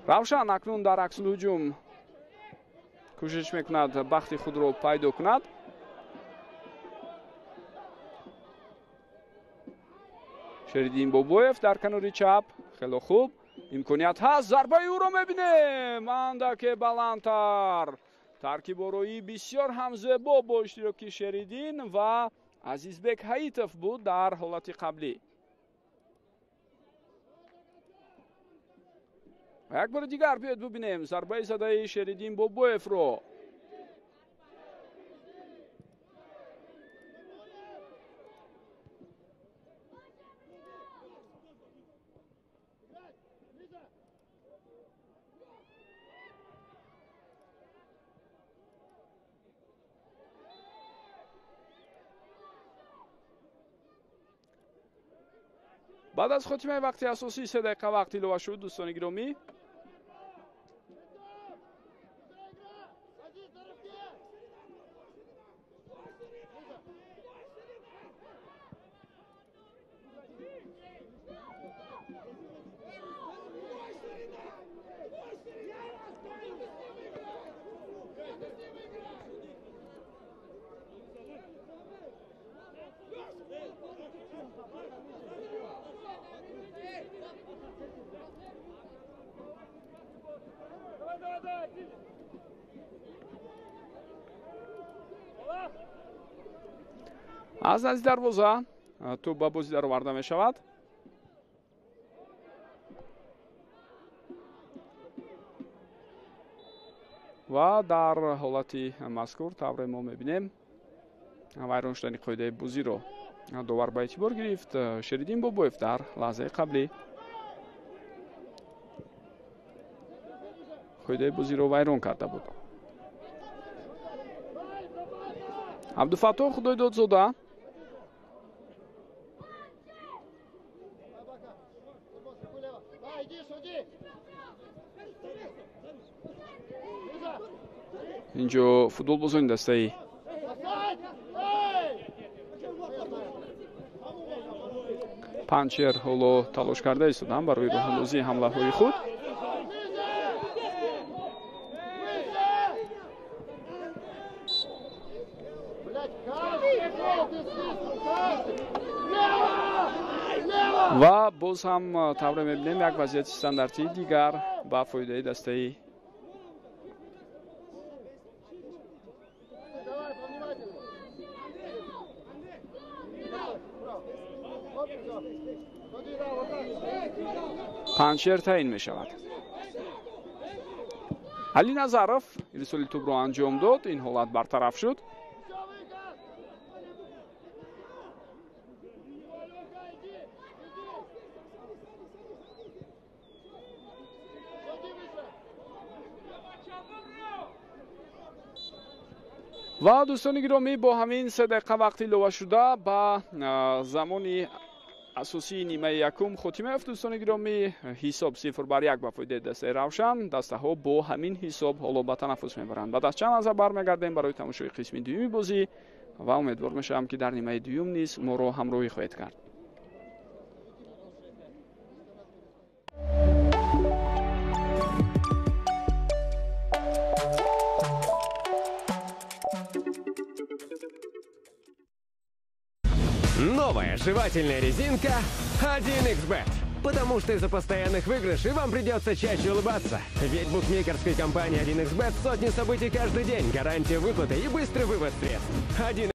Равшан акнун дар аксулҳуҷум кӯшиш мекунад бахти худро пайдо кунад. Шериддин Бобоев дар канори чап, хело хуб, имконият ҳаст, зарбаи ӯро мебинем, андаке баландтар. Таркибороии бисёр ҳам зебо бо иштироки Шериддин ва Азизбек Ҳаитов буд дар ҳолати қаблӣ. Ва як бори дигар биёед бубинем зарбаи задаи Шериддин Бобоевро. Баъд аз хотимаи вақти асосӣ 3 дақиқа вақт илова шуд, дӯстони гиромӣ. Аз назди дарвоза тӯб ба бозӣ дароварда мешавад. Ва дар ҳолати мазкур тавре мо мебинем, вайрон шудани қоидаи бозиро довар ба эътибор гирифт. Шериддин Бобоев дар лаҳзаи қаблӣ қоидаи бозиро вайрон карда буд. Абдуфаттоҳ Худойдодзода инҷо футболбозони дастаи Панҷшер ҳоло талош карда истоданд барои роҳандозии ҳамлаҳои худ. Ва боз ҳам тавре мебинем, як вазъияти стандартии дигар ба фоидаи дастаи Панҷшер таъин мешавад. Али Назаров ирсоли тӯбро анҷом дод, ин ҳолат бартараф шуд. Ва дӯстони гиромӣ, бо ҳамин 3 дақиқа вақти илова шуда ба замони асосии нимаи якум хотима ёфт. Дӯстони гиромӣ, ҳисоб 0-1 ба фоидаи дастаи Равшан. Дастаҳо бо ҳамин ҳисоб ҳоло ба танаффус мебаранд. Баъд аз чанд лаҳза бармегардем барои тамошои қисми дуюми бозӣ ва умедвор мешавам, ки дар нимаи дуюм низ моро ҳамроҳӣ хоҳед кард. Новая жевательная резинка 1xBet. Потому что из-за постоянных выигрышей вам придется чаще улыбаться. Ведь букмекерской компании 1xBet сотни событий каждый день, гарантия выплаты и быстрый вывод средств. 1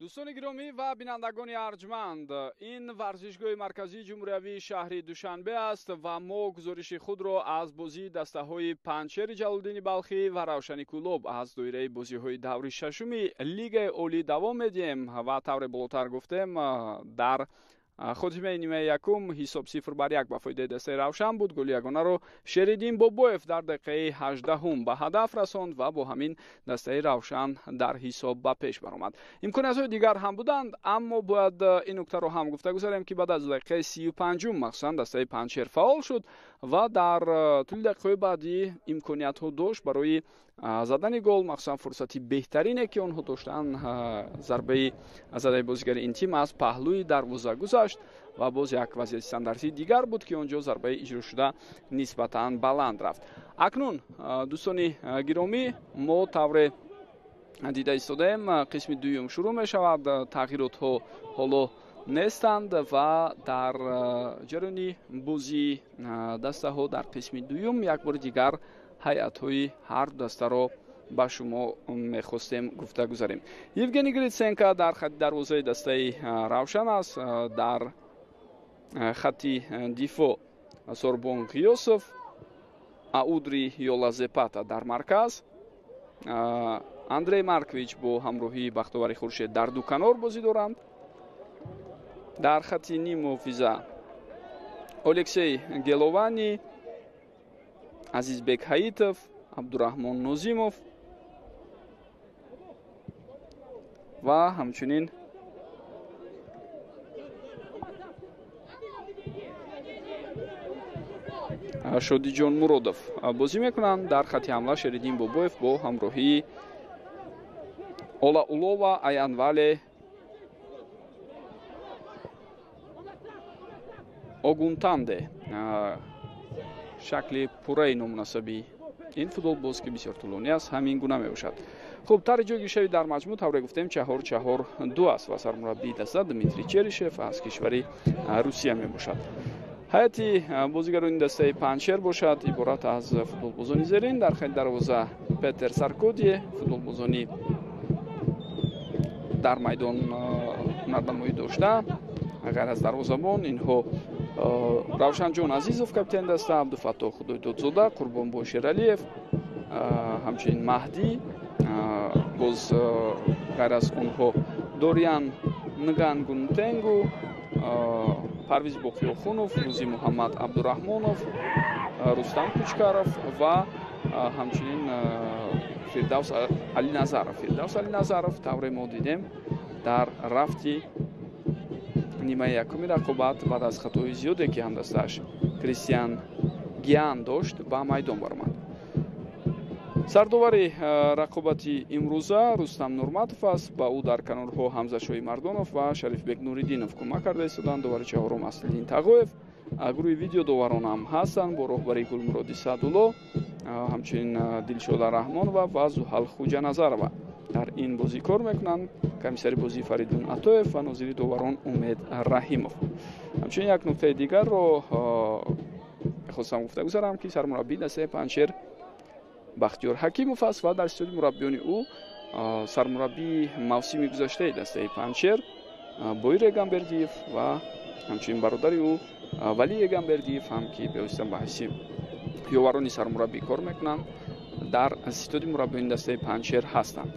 Дӯстони гиромӣ ва бинандагони арҷманд, ин варзишгоҳи марказии ҷумҳуриявии шаҳри Душанбе аст ва мо гузориши худро аз бозии дастаҳои Панҷшери Ҷалолиддини Балхӣ ва Равшани Кӯлоб аз доираи бозиҳои даври шашуми Лигаи Олӣ давом медиҳем ва тавре болотар гуфтем, дар хотимаи нимаи якум ҳисоб 0-1 ба фоидаи дастаи Равшан буд. Голи ягонаро Шериддин Бобоев дар дақиқаи 18 ба ҳадаф расонд ва бо ҳамин дастаи Равшан дар ҳисоб ба пеш баромад. Имкониятҳои дигар ҳам буданд, аммо бояд ин нуктаро ҳам гуфта гузарем, ки баъд аз дақиқаи 35 махсусан дастаи Панҷшер фаъол шуд ва дар тӯли дақиқаҳои баъдӣ имкониятҳо дошт барои задани гол. Махсусан фурсати беҳтарине, ки онҳо доштанд, зарбаи задаи бозигари ин тим аз паҳлӯи дарвоза гузашт ва боз як вазъияти стандартии дигар буд, ки он ҷо зарбаи иҷрошуда нисбатан баланд рафт. Акнун, дӯстони гиромӣ, мо тавре дида истодаем, қисми дуюм шурӯъ мешавад. Тағйиротҳо ҳоло нестанд ва дар ҷараёни бозии дастаҳо дар қисми дуюм як бори дигар ҳайатҳои ҳар дастаро ба шумо мехостем гуфта гузарем. Евгений Гриценко дар хати дарвозаи дастаи Равшан аст. Дар хати дифоъ Сорбон Ғиёсов, Аудри Ёлазепата дар марказ, Андрей Маркович бо ҳамроҳии Бахтовари Хуршед дар ду канор бозӣ доранд. Дар хати ниммуҳофиза Алексей Геловани, Азизбек Ҳаитов, Абдураҳмон Нозимов ва ҳамчунин Шодиҷон Муродов бозӣ мекунанд. Дар хати ҳамла Шериддин Бобоев бо ҳамроҳии Олаулова Аянвале Огунтанде. Шакли пурраи номунасаби ин футболбоз, ки бисёр тӯлонӣ аст, ҳамин гуна мебошад. Хуб, тарҳи ҷойгиршавӣ дар маҷмӯъ тавре гуфтем 4-4-2 аст ва сармураббии даста Дмитрий Черишев аз кишвари Русия мебошад. Ҳайати бозигарони дастаи Панҷшер бошад иборат аз футболбозони зерин: дар хати дарвоза Петер Саркодие, футболбозони дар майдон ҳунарнамоӣ дошта. Ғайр аз дарвозабон инҳо Равшанҷон Азизов, капитани даста, Абдуфаттоҳ Худойдодзода, Қурбонбой Шералиев, ҳамчунин Маҳдӣ, боз ғайр аз онҳо Дориан Нгангунтенгу, Парвиз Боқиёхунов, Рӯзи Муҳаммад Абдураҳмонов, Рустам Кучкаров ва ҳамчунин Фирдавс Алиназаров. Фирдавс Алиназаров тавре мо дидем дар рафти нимаи якуми рақобат баъд аз хатои зиёде, ки ҳамдастааш Кристиан Гиан дошт, ба майдон баромад. Сардовари рақобати имрӯза Рустам Нурматов аст. Ба ӯ дар канорҳо Ҳамзашоҳи Мардонов ва Шарифбек Нуриддинов кӯмак карда истоданд. Довари чаҳорум Аслиддин Тағоев. Гурӯҳи видеодоваронам ҳастанд бо роҳбарии Гулмуроди Саъдулло, ҳамчунин Дилшода Раҳмонова ва Зуҳал Хуҷаназарова дар ин бозӣ кор мекунанд. Комиссари бозӣ Фаридун Атоев ва нозири доварон Умед Раҳимов. Ҳамчунин як нуктаи дигарро мехостам гуфта гузарам, ки сармураббии дастаи Панҷшер Бахтиёр Ҳакимов аст ва дар ситоди мураббиёни ӯ сармураббии мавсими гузаштаи дастаи Панҷшер Боир Эгамбердиев ва ҳамчунин бародари ӯ Валӣ Эгамбердиев ҳам, ки бевосита ба ҳайси ёварони сармураббӣ кор мекунанд, дар ситоди мураббиёни дастаи Панҷшер ҳастанд.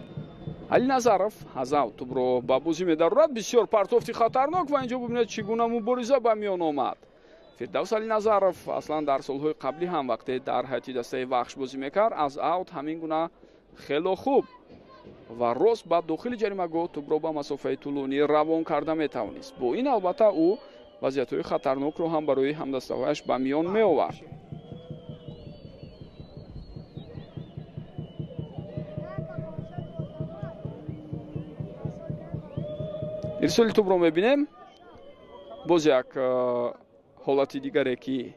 Али Назаров аз аут тӯбро ба бозӣ медарорад. Бисёр партофти хатарнок ва инҷо бубинед, чӣ гуна мубориза ба миён омад. Фирдавс Алиназаров аслан дар солҳои қаблӣ ҳам вақте дар ҳайати дастаи Вахш бозӣ мекард, аз аут ҳамин гуна хело хуб ва рост ба дохили ҷаримагоҳ тӯбро ба масофаи тӯлонӣ равон карда метавонист. Бо ин албатта ӯ вазъиятҳои хатарнокро ҳам барои ҳамдастаҳояш ба миён меовард. Ирсоли тӯбро мебинем. Боз як ҳолати дигаре, ки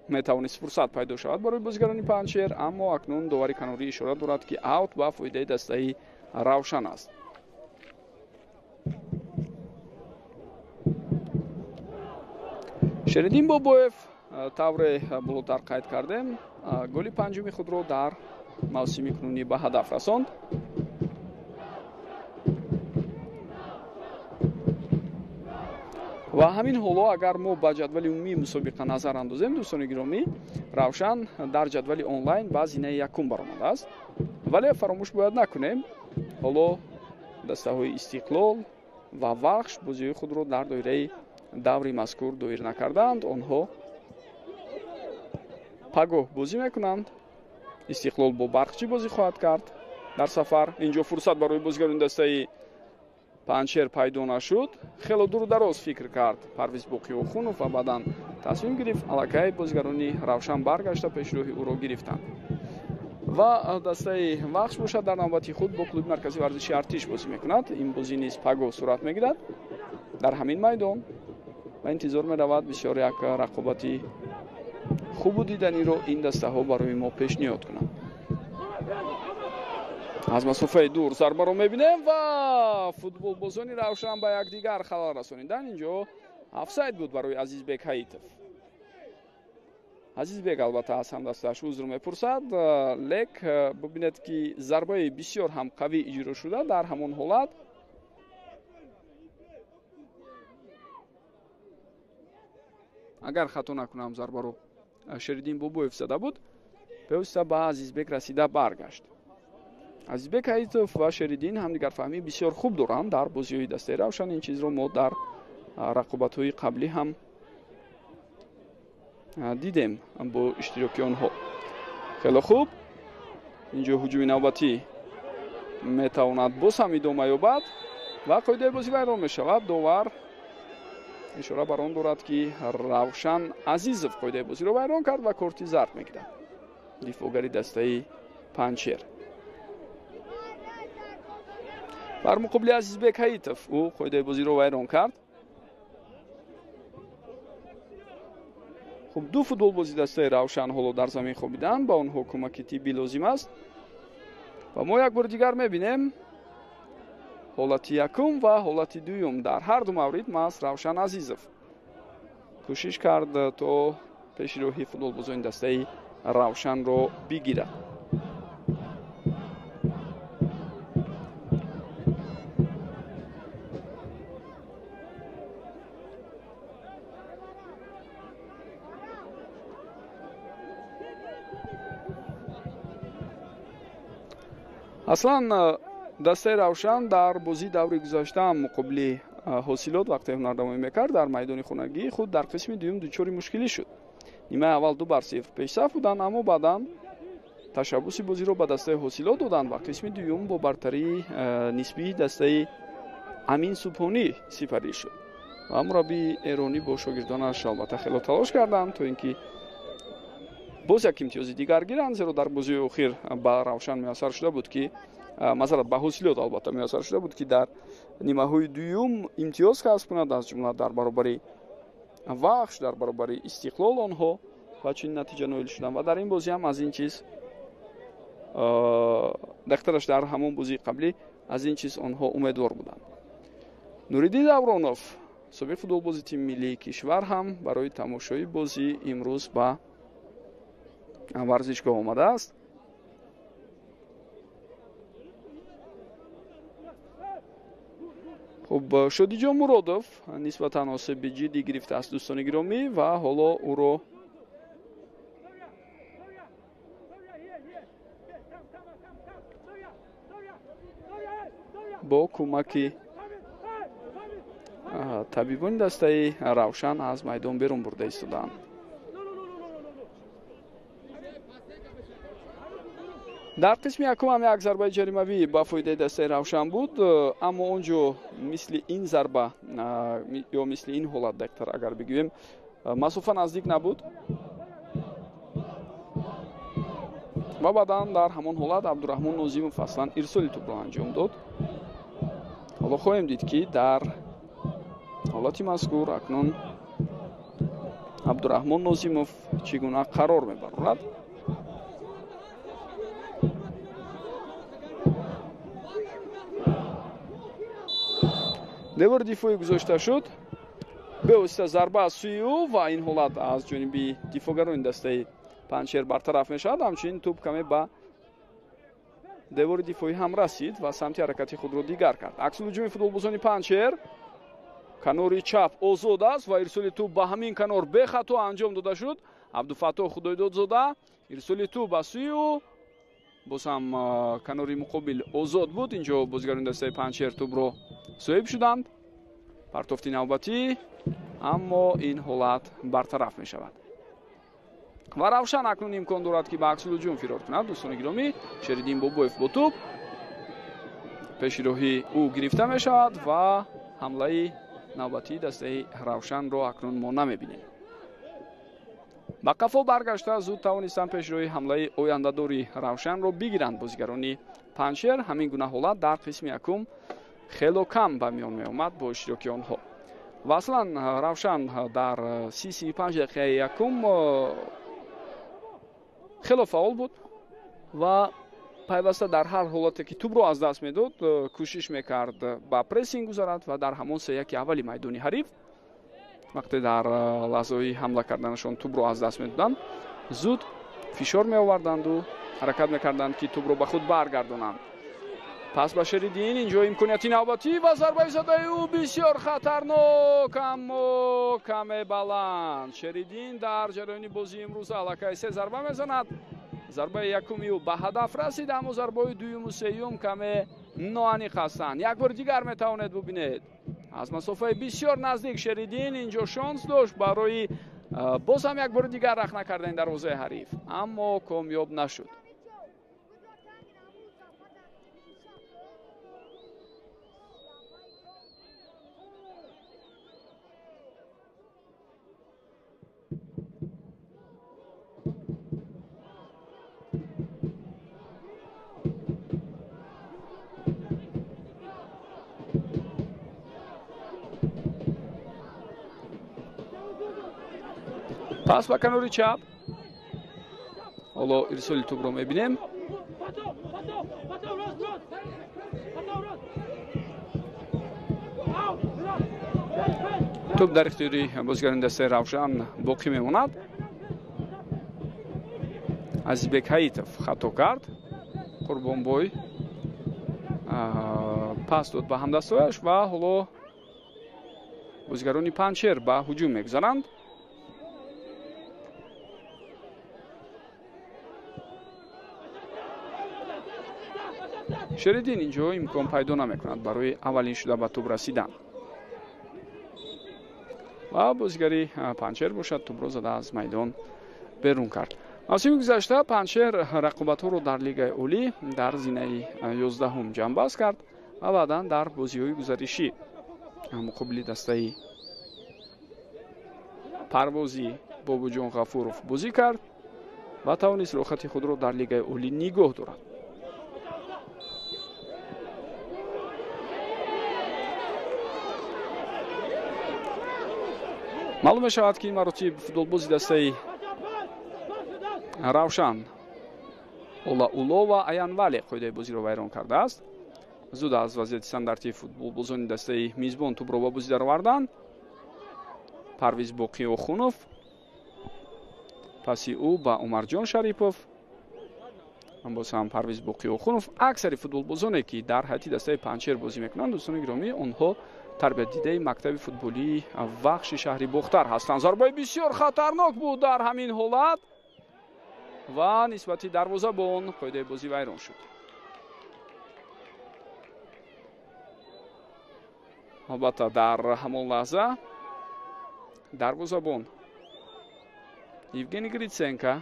метавонист фурсат пайдо шавад барои бозигарони Панҷшер, аммо акнун довари канорӣ ишора дорад, ки аут ба фоидаи дастаи Равшан аст. Шериддин Бобоев, тавре болотар қайд кардем, голи панҷуми худро дар мавсими кунунӣ ба ҳадаф расонд. Ва ҳамин ҳоло агар мо ба ҷадвали умумии мусобиқа назар андозем, дӯстони гиромӣ, Равшан дар ҷадвали онлайн ба зинаи якум баромадааст. Вале фаромӯш бояд накунем, ҳоло дастаҳои Истиқлол ва Вахш бозиҳои худро дар доираи даври мазкур доир накардаанд. Онҳо пагоҳ бозӣ мекунанд. Истиқлол бо Барқчӣ бозӣ хоҳад кард дар сафар. Инҷо фурсат барои бозигарони дастаи Панҷшер пайдо нашуд. Хело дуру дароз фикр кард Парвиз Боқиохунов ва баъдан тасмим гирифт. Аллакай бозигарони Равшан баргашта пешроҳи ӯро гирифтанд. Ва дастаи Вахш бошад дар навбати худ бо клуби марказии варзиши Артиш бозӣ мекунад. Ин бозӣ низ пагоҳ сурат мегирад дар ҳамин майдон ва интизор меравад бисёр як рақобати хубу диданиро ин дастаҳо барои мо пешниҳод кунанд. Аз масофаи дур зарбаро мебинем ва футболбозони Равшан ба якдигар халал расонидан. Инҷо офсайд буд барои Азизбек Ҳаитов. Азизбек албатта аз ҳамдастааш узр мепурсад, лек бибинед ки зарбаи бисёр ҳам қавӣ иҷро шуда дар ҳамон ҳолат. Агар хато накунам, зарбаро Шериддин Бобоев зада буд, бевосита ба Азизбек расида баргашт. Азизбек Ҳаитов ва Шериддин ҳамдигарфаҳмӣ бисёр хуб доранд дар бозиҳои дастаи Равшан. Ин чизро мо дар рақобатҳои қаблӣ ҳам дидем бо иштироки онҳо. Хеле хуб, инҷо ҳуҷуми навбатӣ метавонад боз ҳам идома ёбад ва қоидаи бозӣ вайрон мешавад. Довар ишора бар он дорад, ки Равшан Азизов қоидаи бозиро вайрон кард ва корти зард мегирад. Дифоъгари дастаи Панҷшер бар муқобили Азизбек Ҳаитов ӯ қоидаи бозиро вайрон кард. Хуб, ду футболбози дастаи Равшан ҳоло дар замин хобиданд, ба онҳо кӯмаки тиббӣ лозим аст. Ва мо як бори дигар мебинем ҳолати якум ва ҳолати дуюм. Дар ҳар ду маврид маҳз Равшан Азизов кӯшиш кард то пеши роҳи футболбозони дастаи Равшанро бигирад. Аслан дастаи Равшан дар бозии даври гузашта ҳам муқобили Ҳосилот вақте ҳунарнамоӣ мекард дар майдони хонагии худ дар қисми дуюм дучори мушкилӣ шуд. Нимаи аввал 2-0 пешсаф буданд, аммо баъдан ташаббуси бозиро ба дастаи Ҳосилот доданд ва қисми дуюм бо бартарии нисбии дастаи Амин Субҳонӣ сипарӣ шуд. Ва мураббии эронӣ бо шогирдонаш албатта хело талош карданд то ин ки боз як имтиёзи дигар гиранд, зеро дар бозии охир ба Равшан муяссар шуда буд ки масалан ба Ҳосилот албатта муяссар шуда буд ки дар нимаҳои дуюм имтиёз касб кунад, аз ҷумла дар баробари Вахш, дар баробари Истиқлол онҳо ба чунин натиҷа ноил шуданд. Ва дар ин бозӣ ҳам аз ин чиз дақиқтараш дар ҳамон бозии қаблӣ аз ин чиз онҳо умедвор буданд. Нуриддин Давронов, собиқ футболбози тими миллии кишвар, ҳам барои тамошои бозӣ имрӯз ба варзишгоҳ омадааст. Хуб, Шодиҷон Муродов нисбатан осеби ҷиддӣ гирифтааст, дӯстони гиромӣ, ва ҳоло ӯро бо кӯмаки табибони дастаи Равшан аз майдон берун бурда истодаанд. Дар қисми якум ҳам як зарбаи ҷаримавӣ ба фоидаи дастаи Равшан буд, аммо он ҷо мисли ин зарба ё мисли ин ҳолат дақиқтар агар бигӯем, масофа наздик набуд ва баъдан дар ҳамон ҳолат Абдураҳмон Нозимов аслан ирсоли тӯбро анҷом дод. Ҳоло хоҳем дид ки дар ҳолати мазкур акнун Абдураҳмон Нозимов чӣ гуна қарор мебарорад. Девори дифоӣ гузошта шуд, бевосита зарба аз сӯи ӯ ва ин ҳолат аз ҷониби дифоъгарони дастаи Панҷшер бартараф мешавад. Ҳамчунин тӯб каме ба девори дифоӣ ҳам расид ва самти ҳаракати худро дигар кард. Аксулҳуҷуми футболбозони Панҷшер Канори чап озод аст ва ирсоли тӯб ба ҳамин канор бехато анҷом дода шуд. Абдуфаттоҳ Худойдодзода ирсоли тӯб ба сӯи ӯ, боз ҳам канори муқобил озод буд. Инҷо бозигарони дастаи Панҷшер тӯбро соҳиб шуданд. Партофти навбатӣ, аммо ин ҳолат бартараф мешавад ва Равшан акнун имкон дорад, ки ба аксулҳуҷум фирор кунад. Дӯстони гиромӣ, Шериддин Бобоев бо тӯб, пеши роҳи ӯ гирифта мешавад ва ҳамлаи навбатии дастаи Равшанро акнун мо намебинем. Ба қафо баргашта зуд тавонистанд пешроҳи ҳамлаи ояндадори Равшанро бигиранд бозигарони Панҷшер. Ҳамин гуна ҳолат дар қисми якум хело кам ба миён меомад бо иштироки онҳо. Ва аслан Равшан дар 35 дақиқаи якум хело фаъол буд ва пайваста дар ҳар ҳолате ки тӯбро аз даст медод, кӯшиш мекард ба прессинг гузарад ва дар ҳамон сеяки аввали майдони ҳариф вақте дар лаҳзаҳои ҳамла карданашон тӯбро аз даст медоданд, зуд фишор меоварданду ҳаракат мекарданд, ки тӯбро ба худ баргардонанд. Пас ба Шериддин, инҷо имконияти навбатӣ ва зарбаи задаи ӯ бисёр хатарнок, аммо каме баланд. Шериддин дар ҷараёни бозии имрӯза аллакай се зарба мезанад. Зарбаи якуми ӯ ба ҳадаф расид, аммо зарбаҳои дуюму сеюм каме ноаниқ ҳастанд. Як бори дигар метавонед бубинед, аз масофаи бисёр наздик Шериддин инҷо шонс дошт барои боз ҳам як бори дигар рахна кардани дарвозаи ҳариф, аммо комёб нашуд. Пас ба канори чап, ҳоло ирсоли тӯбро мебинем. Тӯб дар ихтиёри бозигарони дастаи Равшан боқӣ мемонад. Азизбек Ҳаитов хато кард. Қурбонбой пас дод ба ҳамдастояш ва ҳоло бозигарони Панҷшер ба ҳуҷум мегузаранд. Шериддин инҷо имкон пайдо намекунад барои аввалин шуда ба тӯб расидан ва бозигари Панҷшер бошад тӯбро зада аз майдон берун кард. Мавсими гузашта Панҷшер рақобатҳоро дар Лигаи Олӣ дар зинаи 11-ум ҷамъбаст кард ва баъдан дар бозиҳои гузаришӣ муқобили дастаи Парвози Бобоҷон Ғафуров бозӣ кард ва тавонист роҳхати худро дар Лигаи Олӣ нигоҳ дорад. Маълум мешавад, ки ин маротиб футболбози дастаи Равшан Олаулова Аянвале қоидаи бозиро вайрон кардааст. Зуд аз вазъияти стандарти футболбозони дастаи мизбон тӯбро ба бозӣ дароварданд. Парвиз Боқиохунов, паси ӯ ба Умарҷон Шарипов, боз ҳам Парвиз Боқиохунов. Аксари футболбозоне ки дар ҳайати дастаи Панҷшер бозӣ мекунанд, дӯстони гиромӣ, онҳо тарбиятдидаи мактаби футболии Вахши шаҳри Бохтар ҳастанд. Зарбаи бисёр хатарнок буд дар ҳамин ҳолат ва нисбати дарвозабон қоидаи бозӣ вайрон шуд. Албатта, дар ҳамон лаҳза дарвозабон Евгений Гриценко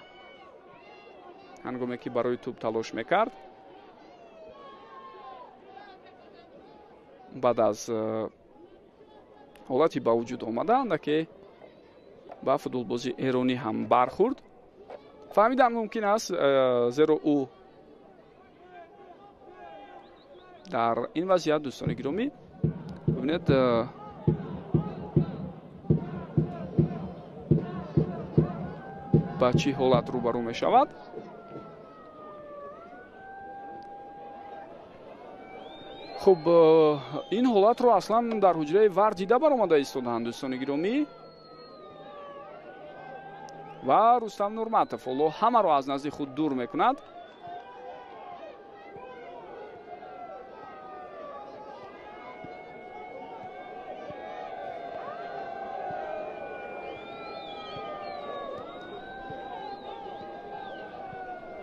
ҳангоме ки барои тӯб талош мекард, баъд аз ҳолати ба вуҷуд омада андаке ба футболбози эронӣ ҳам бархӯрд. Фаҳмидан мумкин аст, зеро ӯ дар ин вазъият, дӯстони гиромӣ, бибинед, ба чӣ ҳолат рӯбарӯ мешавад. Хуб, ин ҳолатро аслан дар ҳуҷраи ВАР дида баромада истодаанд, дӯстони гиромӣ, ва Рустам Нурматов ҳоло ҳамаро аз назди худ дур мекунад.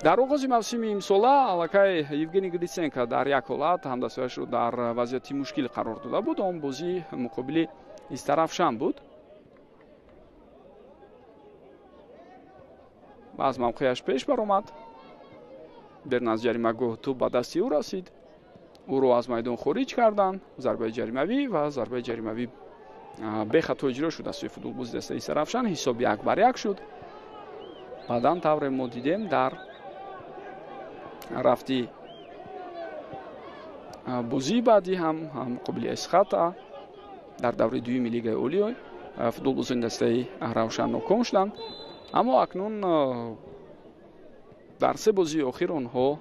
Дар оғози мавсими имсола аллакай Евгений Гриценко дар як ҳолат ҳамдастҳояшро дар вазъияти мушкил қарор дода буд. Он бозӣ муқобили Истарафшан буд ва аз мавқеяш пеш баромад. Берун аз ҷаримагоҳ тӯб ба дасти ӯ расид, ӯро аз майдон хориҷ карданд. Зарбаи ҷаримавӣ ва зарбаи ҷаримавӣ бехато иҷро шуд аз сӯи футболбози дастаи Истарафшан. Ҳисоб 1-1 шуд. Баъдан тавре мо дидем дар рафти бозии баъдӣ ҳам муқобили Эсхата дар давраи дуюми Лигаи Олӣ футболбозони дастаи Равшан ноком шуданд. Аммо акнун дар се бозии охир онҳо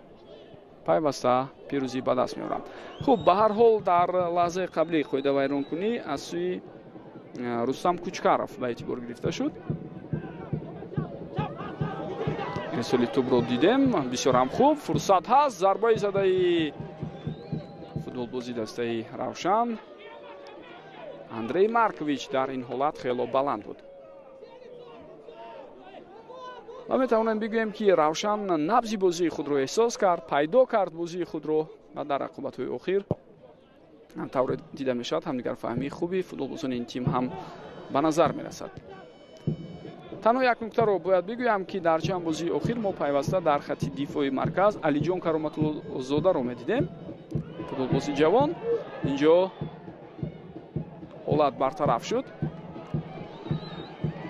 пайваста пирӯзӣ ба даст меоранд. Хуб, ба ҳар ҳол дар лаҳзаи қаблӣ қоидавайронкунӣ аз сӯи Рустам Кучкаров ба эътибор гирифта шуд. Ирсоли тӯбро дидем, бисёр ҳам хуб, фурсат ҳаст. Зарбаи задаи футболбози дастаи Равшан Андрей Маркович дар ин ҳолат хело баланд буд. Ва метавонем бигӯем, ки Равшан набзи бозии худро эҳсос кард, пайдо кард бозии худро ва дар рақобатҳои охир тавре дида мешавад ҳамдигарфаҳмии хуби футболбозони ин тим ҳам ба назар мерасад. Танҳо як нуктаро бояд бигӯям, ки дар чанд бозии охир мо пайваста дар хатти дифои марказ Алиҷон Кароматуллозодаро медидем. Футболбози ҷавон. Инҷо ҳолат бартараф шуд,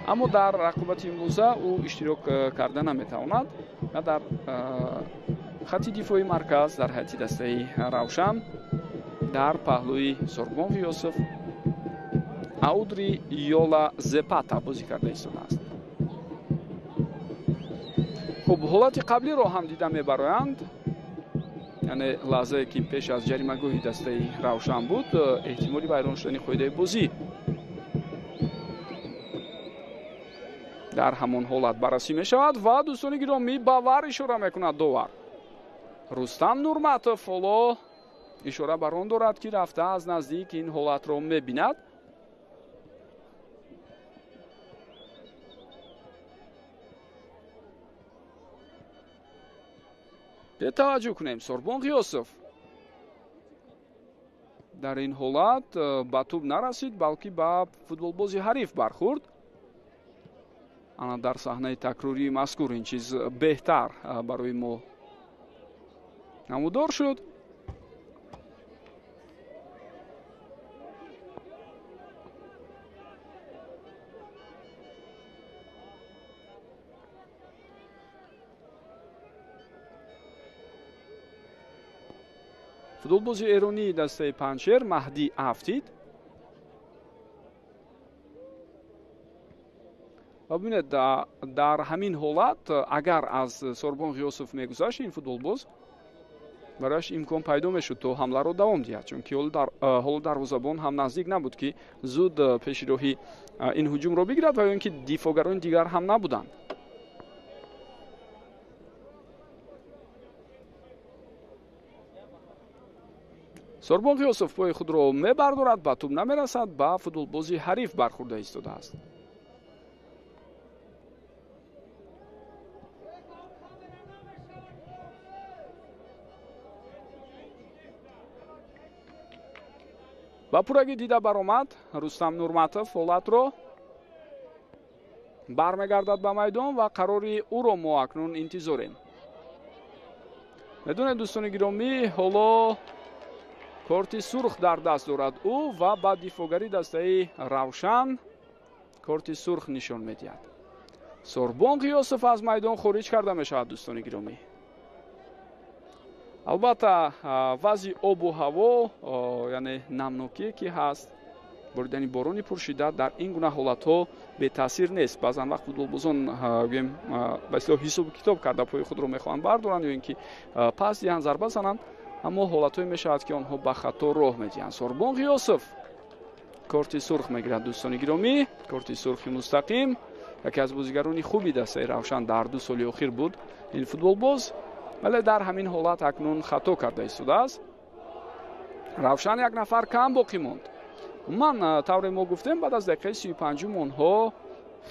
аммо дар рақобати имрӯза ӯ иштирок карда наметавонад ва дар хатти дифои марказ дар ҳайати дастаи Равшан дар паҳлӯи Сорбон Ғиёсов Аудри Йола Зепата бозӣ карда истодааст. Хуб, ҳолати қаблиро ҳам дида мебароянд, яъне лаҳзае ки пеш аз ҷаримагоҳи дастаи Равшан буд, эҳтимоли вайрон шудани қоидаи бозӣ дар ҳамон ҳолат баррасӣ мешавад ва дӯстони гиромӣ ба вар ишора мекунад довар. Рустам Нурматов ҳоло ишора бар он дорад, ки рафта аз наздик ин ҳолатро мебинад. Таваҷҷӯҳ кунем, Сорбон Ғиёсов дар ин ҳолат ба тӯб нарасид, балки ба футболбози ҳариф бархӯрд. Ана дар саҳнаи такрории мазкур ин чиз беҳтар барои мо намудор шуд. Футболбози эронии дастаи Панҷшер Маҳдӣ афтид ва бибинед, дар ҳамин ҳолат агар аз Сорбон Ғиёсов мегузашт ин футболбоз, барояш имкон пайдо мешуд то ҳамларо давом диҳад, чунки ҳоло дарвозабон ҳам наздик набуд, ки зуд пеши роҳи ин ҳуҷумро бигирад ва ё ин ки дифоъгарони дигар ҳам набуданд. Сорбон Ғиёсов пои худро мебардорад, ба тӯб намерасад, ба футболбози ҳариф бархӯрда истодааст. Ба пуррагӣ дида баромад Рустам Нурматов ҳолатро, бармегардад ба майдон ва қарори ӯро мо акнун интизорем. Медонед дӯстони гиромӣ, ҳоло корти сурх дар даст дорад ӯ ва ба дифоъгари дастаи Равшан корти сурх нишон медиҳад. Сорбон Ғиёсов аз майдон хориҷ карда мешавад дӯстони гиромӣ. Албатта вазъи обу ҳаво, яъне намнокие ки ҳаст, боридани борони пуршиддат дар ин гуна ҳолатҳо бетаъсир нест. Баъзан вақт футболбозон гӯем ба истилоҳ ҳисобу китоб карда пои худро мехоҳанд бардоранд ё ин ки пас диҳанд, зарба зананд, аммо ҳолатҳое мешавад, ки онҳо ба хато роҳ медиҳанд. Сорбон Ғиёсов корти сурх мегирад дӯстони гиромӣ, корти сурхи мустақим. Яке аз бозигарони хуби дастаи Равшан дар 2 соли охир буд ин футболбоз, вале дар ҳамин ҳолат акнун хато карда истодааст. Равшан як нафар кам боқӣ монд. Умуман тавре мо гуфтем, баъд аз дақиқаи 35 онҳо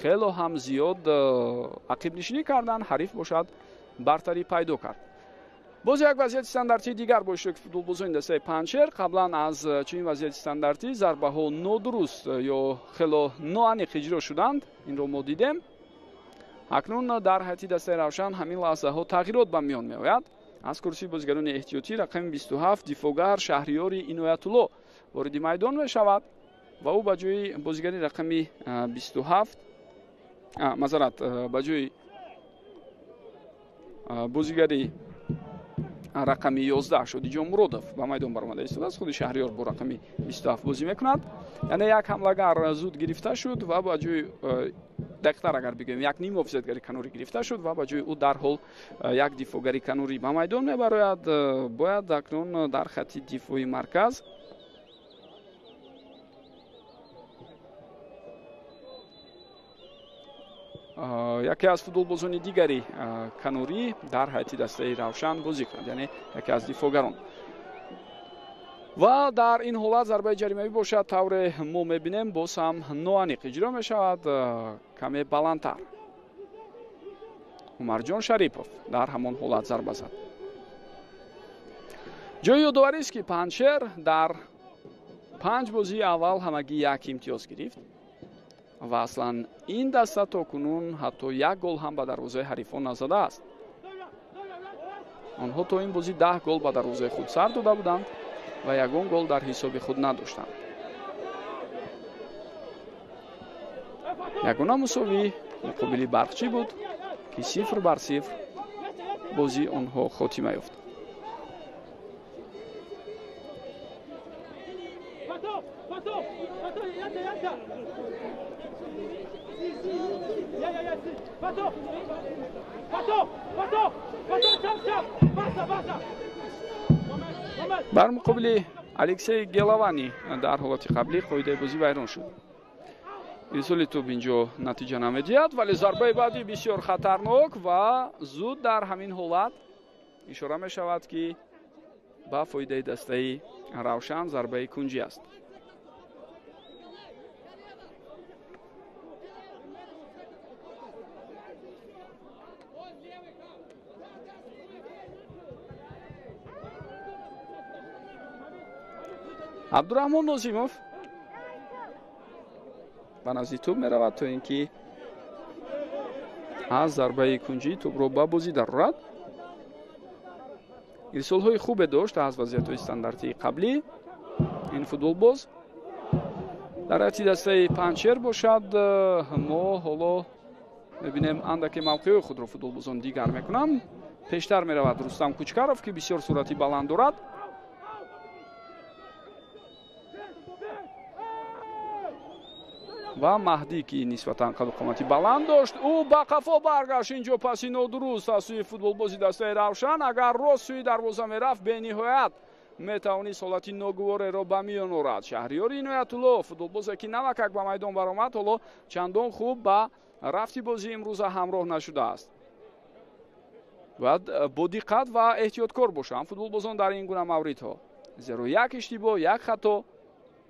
хело ҳам зиёд ақибнишинӣ карданд. Ҳариф бошад бартарӣ пайдо кард. Боз як вазъияти стандартии дигар бо иштироки футболбозони дастаи Панҷшер. Қаблан аз чунин вазъияти стандартӣ зарбаҳо нодуруст ё хело ноаниқ иҷро шуданд, инро мо дидем. Акнун дар ҳайати дастаи Равшан ҳамин лаҳзаҳо тағйирот ба миён меояд. Аз курсии бозигарони эҳтиётӣ рақами 27 дифогар Шаҳриёри Иноятулло вориди майдон мешавад ва ӯ ба ҷои бозигари рақами 27, мазарат, ба ҷои бозигари рақами 11 Шодиҷон Муродов ба майдон баромада истодааст. Худи Шаҳриёр бо рақами 27 бозӣ мекунад. Яъне як ҳамлагар зуд гирифта шуд ва ба ҷои, дақиқтар агар бигӯем, як ним муҳофизатгари канорӣ гирифта шуд ва ба ҷои ӯ дарҳол як дифоъгари канорӣ ба майдон мебарояд. Бояд акнун дар хатти дифои марказ яке аз футболбозони дигари канорӣ дар ҳайати дастаи Равшан бозӣ кунад, яъне яке аз дифоъгарон. Ва дар ин ҳолат зарбаи ҷаримавӣ бошад, тавре мо мебинем, боз ҳам ноаниқ иҷро мешавад, каме баландтар. Умарҷон Шарипов дар ҳамон ҳолат зарба зад. Ҷои ёдоварист, ки Панҷшер дар 5 бозии аввал ҳамагӣ як имтиёз гирифт ва аслан ин даста то кунун ҳатто як гол ҳам ба дарвозаи ҳарифон назадааст. Онҳо то ин бозӣ 10 гол ба дарвозаи худ сар дода буданд ва ягон гол дар ҳисоби худ надоштанд. Ягона мусовӣ муқобили Барқчӣ буд, ки 0-0 бозии онҳо хотима ёфт. Бар муқобили Алексей Геловани дар ҳолати қаблӣ қоидаи бозӣ вайрон шуд. Ирсоли тӯб инҷо натиҷа намедиҳад, вале зарбаи баъдӣ бисёр хатарнок ва зуд дар ҳамин ҳолат ишора мешавад, ки ба фоидаи дастаи Равшан зарбаи кунҷӣ аст. Абдураҳмон Нозимов ба назди тӯб меравад, то ин ки аз зарбаи кунҷӣ тӯбро ба бозӣ дарорад. Ирсолҳои хубе дошт аз вазъиятҳои стандартии қаблӣ ин футболбоз. Дар ҳайати дастаи Панҷшер бошад, мо ҳоло мебинем андаке мавқеъи худро футболбозон дигар мекунанд. Пештар меравад Рустам Кучкаров, ки бисёр суръати баланд дорад. Ва Маҳдӣ, ки нисбатан қаду қомати баланд дошт, ӯ ба қафо баргашт. Инҷо паси нодуруст аз сӯи футболбози дастаи Равшан. Агар рост сӯи дарвоза мерафт, бениҳоят метавонист ҳолати ногувореро ба миён орад. Шаҳриёри Иноятулло, футболбозе ки навакак ба майдон баромад, ҳоло чандон хуб ба рафти бозии имрӯза ҳамроҳ нашудааст. Бояд бо диққат ва эҳтиёткор бошанд футболбозон дар ин гуна мавридҳо, зеро як иштибоҳ, як хато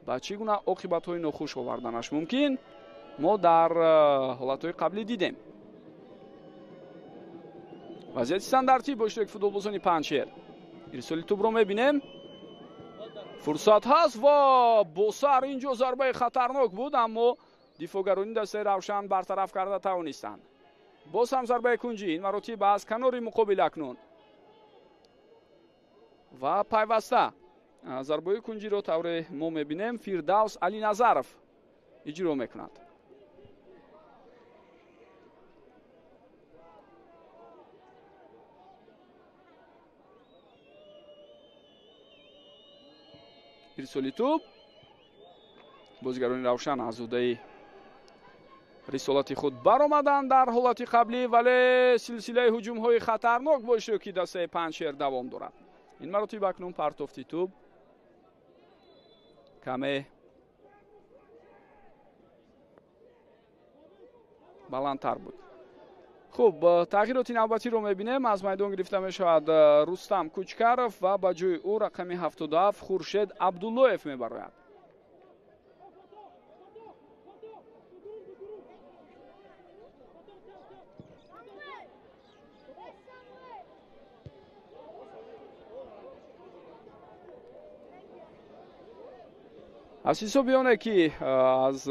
ба чӣ гуна оқибатҳои нохуш оварданаш мумкин, мо дар ҳолатҳои қаблӣ дидем. Вазъияти стандартӣ бо иштироки футболбозони Панҷшер. Ирсоли тӯбро мебинем. Фурсат ҳаст ва бо сар инҷо зарбаи хатарнок буд, аммо дифоъгарони дастаи Равшан бартараф карда тавонистанд. Боз ҳам зарбаи кунҷӣ, ин маротиба аз канори муқобил акнун. Ва пайваста зарбаи кунҷиро тавре мо мебинем Фирдавс Алиназаров иҷро мекунад. Ирсоли тӯб. Бозигарони Равшан аз ӯҳдаи рисолати худ баромаданд дар ҳолати қаблӣ, вале силсилаи ҳуҷумҳои хатарнок бо иштироки дастаи Панҷшер давом дорад. Ин маротиба акнун партофти тӯб каме баландтар буд. Хуб, тағйироти навбатиро мебинем. Аз майдон гирифта мешавад Рустам Кучкаров ва ба ҷои ӯ рақами 77 Хуршед Абдуллоев мебарояд. Аз ҳисоби оне ки аз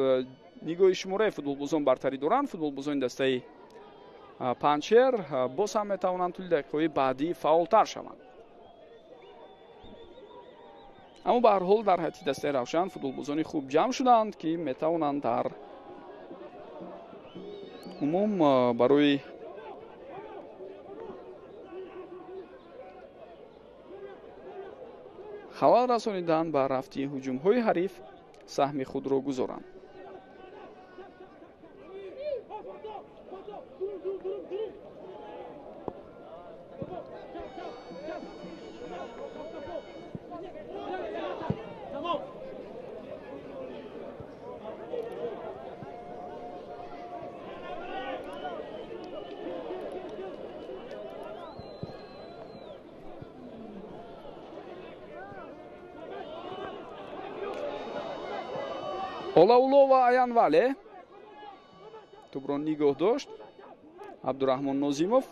нигоҳи шумораи футболбозон бартарӣ доранд, футболбозони дастаи Панҷшер боз ҳам метавонанд тӯли дақиқаҳои баъдӣ фаъолтар шаванд. Аммо ба ҳар ҳол дар ҳайати дастаи Равшан футболбозони хуб ҷамъ шуданд, ки метавонанд дар умум барои халал расонидан ба рафти ҳуҷумҳои ҳариф саҳми худро гузоранд. Олаулова Аянвале тӯбро нигоҳ дошт. Абдураҳмон Нозимов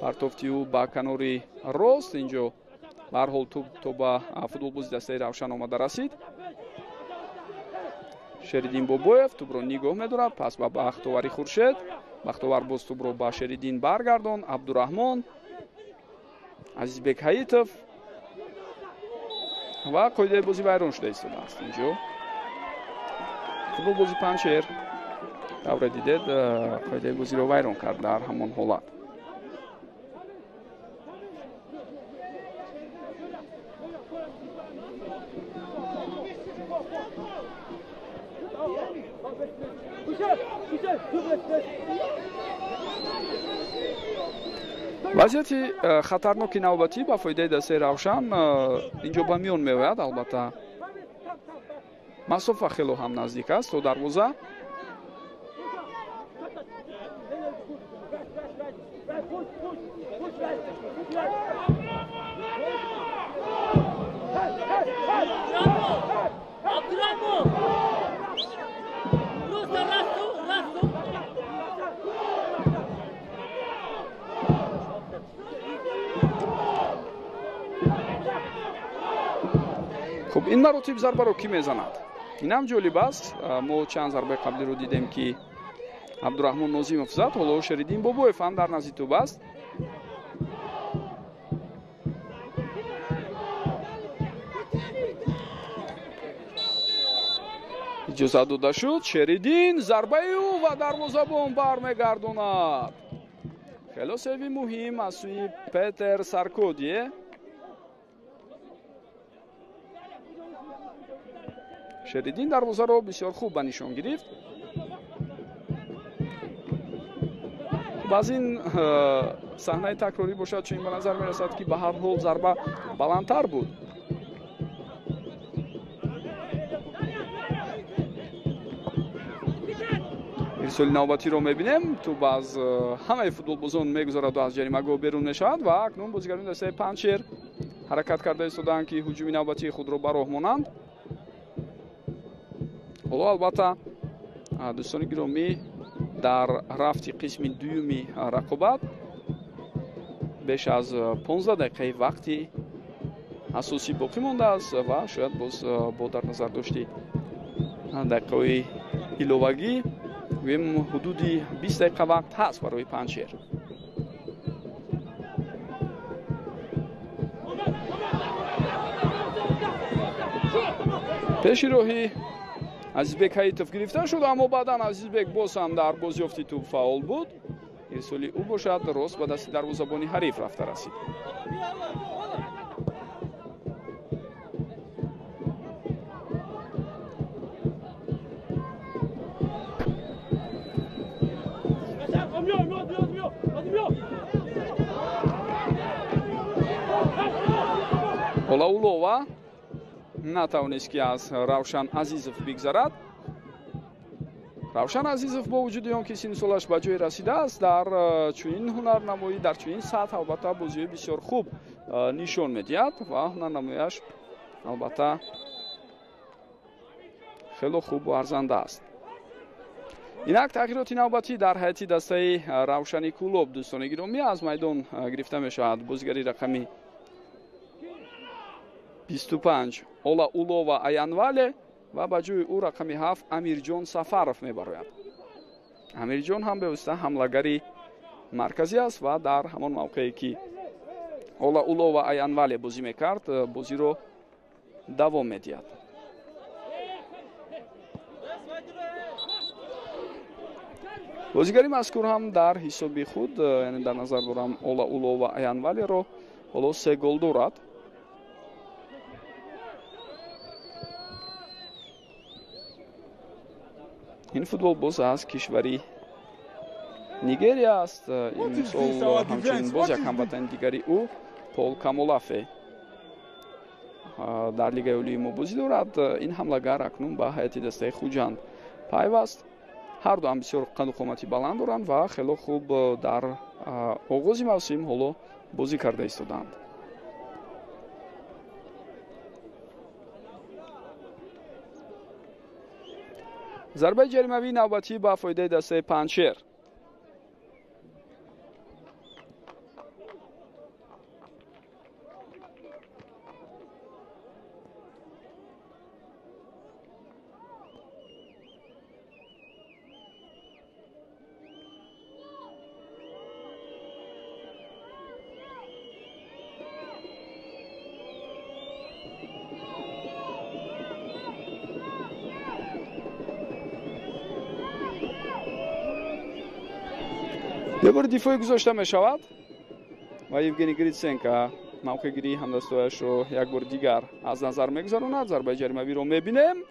партофти ӯ ба канори рост. Инҷо ба ҳар ҳол тӯб то ба футболбози дастаи Равшан омада расид. Шериддин Бобоев тӯбро нигоҳ медорад, пас ба Бахтовари Хуршед. Бахтовар боз тӯбро ба Шериддин баргардон. Абдураҳмон, Азизбек Ҳаитов ва қоидаи бозӣ вайрон шуда истодааст. Инҷо футболбози Панҷшер тавре дидед қоидаи бозиро вайрон кард дар ҳамон ҳолат. Вазъияти хатарноки навбатӣ ба фоидаи дастаи Равшан инҷо ба миён меояд. Албатта масофа хело ҳам наздик аст то дарвоза. Хуб, ин маротиб зарбаро кӣ мезанад? Инам ҷолиб аст. Мо чанд зарбаи қаблиро дидем, ки Абдураҳмон Нозимов зад. Ҳоло Шериддин Бобоев ҳам дар назди тӯб аст. Иҷозат дода шуд. Шериддин зарбаи ӯ ва дарвозабон бармегардонад. Хело сейви муҳим аз сӯи Петер Саркодие. Шериддин дарвозаро бисёр хуб ба нишон гирифт. Аз ин саҳнаи такрорӣ бошад, чун ба назар мерасад, ки ба ҳар ҳол зарба баландтар буд. Ирсоли навбатиро мебинем. Тӯб аз ҳамаи футболбозон мегузараду аз ҷаримагоҳ берун мешавад ва акнун бозигарони дастаи Панҷшер ҳаракат карда истодаанд, ки ҳуҷуми навбатии худро ба роҳ монанд. Ҳоло албатта дӯстони гиромӣ, дар рафти қисми дуюми рақобат беш аз 15 дақиқаи вақти асосӣ боқӣ мондааст ва шояд боз бо дар назар дошти дақиқаҳои иловагӣ гӯем ҳудуди 20 дақиқа вақт ҳаст барои Панҷшер. Пеши роҳи Азизбек Ҳаитов гирифта шуд, аммо баъдан Азизбек боз ҳам дар бозёфти тӯб фаъол буд. Ирсоли ӯ бошад рост ба дасти дарвозабони ҳариф рафта расид. Олаулова натавонист, ки аз Равшан Азизов бигзарад. Равшан Азизов бо вуҷуди он ки синну солаш ба ҷое расидааст, дар чунин ҳунарнамоӣ, дар чунин сатҳ албатта бозиҳои бисёр хуб нишон медиҳад ва ҳунарнамояш албатта хело хубу арзанда аст. Инак тағйироти навбатӣ дар ҳайати дастаи Равшани Кӯлоб, дӯстони гиромӣ, аз майдон гирифта мешавад бозигари рақами 25 Ола Улова Аянвале ва ба ҷои ӯ рақами 7 Амирҷон Сафаров мебарояд. Амирҷон ҳам бевосита ҳамлагари марказӣ аст ва дар ҳамон мавқее ки Ола Улова Аянвале бозӣ мекард, бозиро давом медиҳад. Бозигари мазкур ҳам дар ҳисоби худ, яъне дар назар дорам Ола Улова Аянвалеро, ҳоло 3 гол дорад. Ин футболбоз аз кишвари Нигерия аст. Имсол ҳамчунин боз як ҳамватани дигари ӯ Пол Камолафе дар Лигаи Олии мо бозӣ дорад. Ин ҳамлагар акнун ба ҳайати дастаи Хуҷанд пайваст. Ҳар ду ҳам бисёр қаду қомати баланд доранд ва хело хуб дар оғози мавсим ҳоло бозӣ карда истодаанд. Зарбаи ҷаримавии навбатӣ ба фоидаи дастаи Панҷшер. Дебори дифоӣ гузошта мешавад ва Евгений Гриценко мавқеъгирии ҳамдастояшро як бори дигар аз назар мегузаронад. Зарбаи ҷаримавиро мебинем,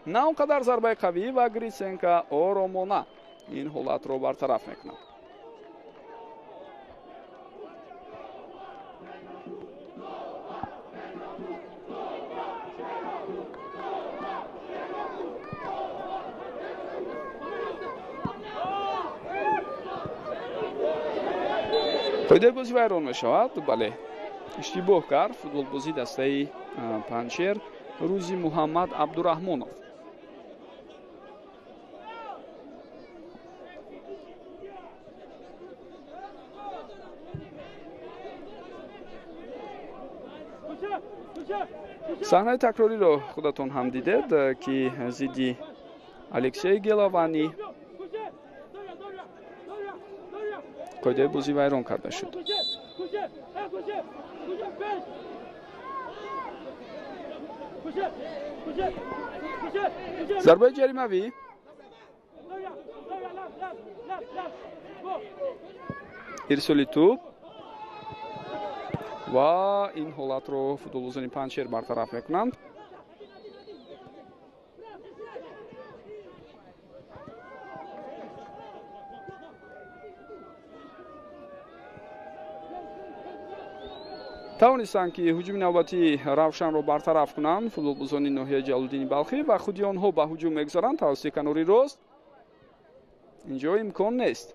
на он қадар зарбаи қавӣ ва Гриценко оромона ин ҳолатро бартараф мекунад. Қоидаи бозӣ вайрон мешавад. Бале, иштибоҳ кард футболбози дастаи Панҷшер Рӯзи Муҳаммад Абдураҳмонов. Саҳнаи такрориро худатон ҳам дидед, ки зидди Алексей Геловани қоидаи бозӣ вайрон карда шуд. Зарбаи ҷаримавӣ ирсоли тӯб ва ин ҳолатро футболбозони Панҷшер бартараф мекунанд. Тавонистанд ки ҳуҷуми навбатии Равшанро бартараф кунанд футболбозони ноҳияи Ҷалолиддини Балхӣ ва худи онҳо ба ҳуҷум мегузаранд тавассути канори рост. Инҷо имкон нест.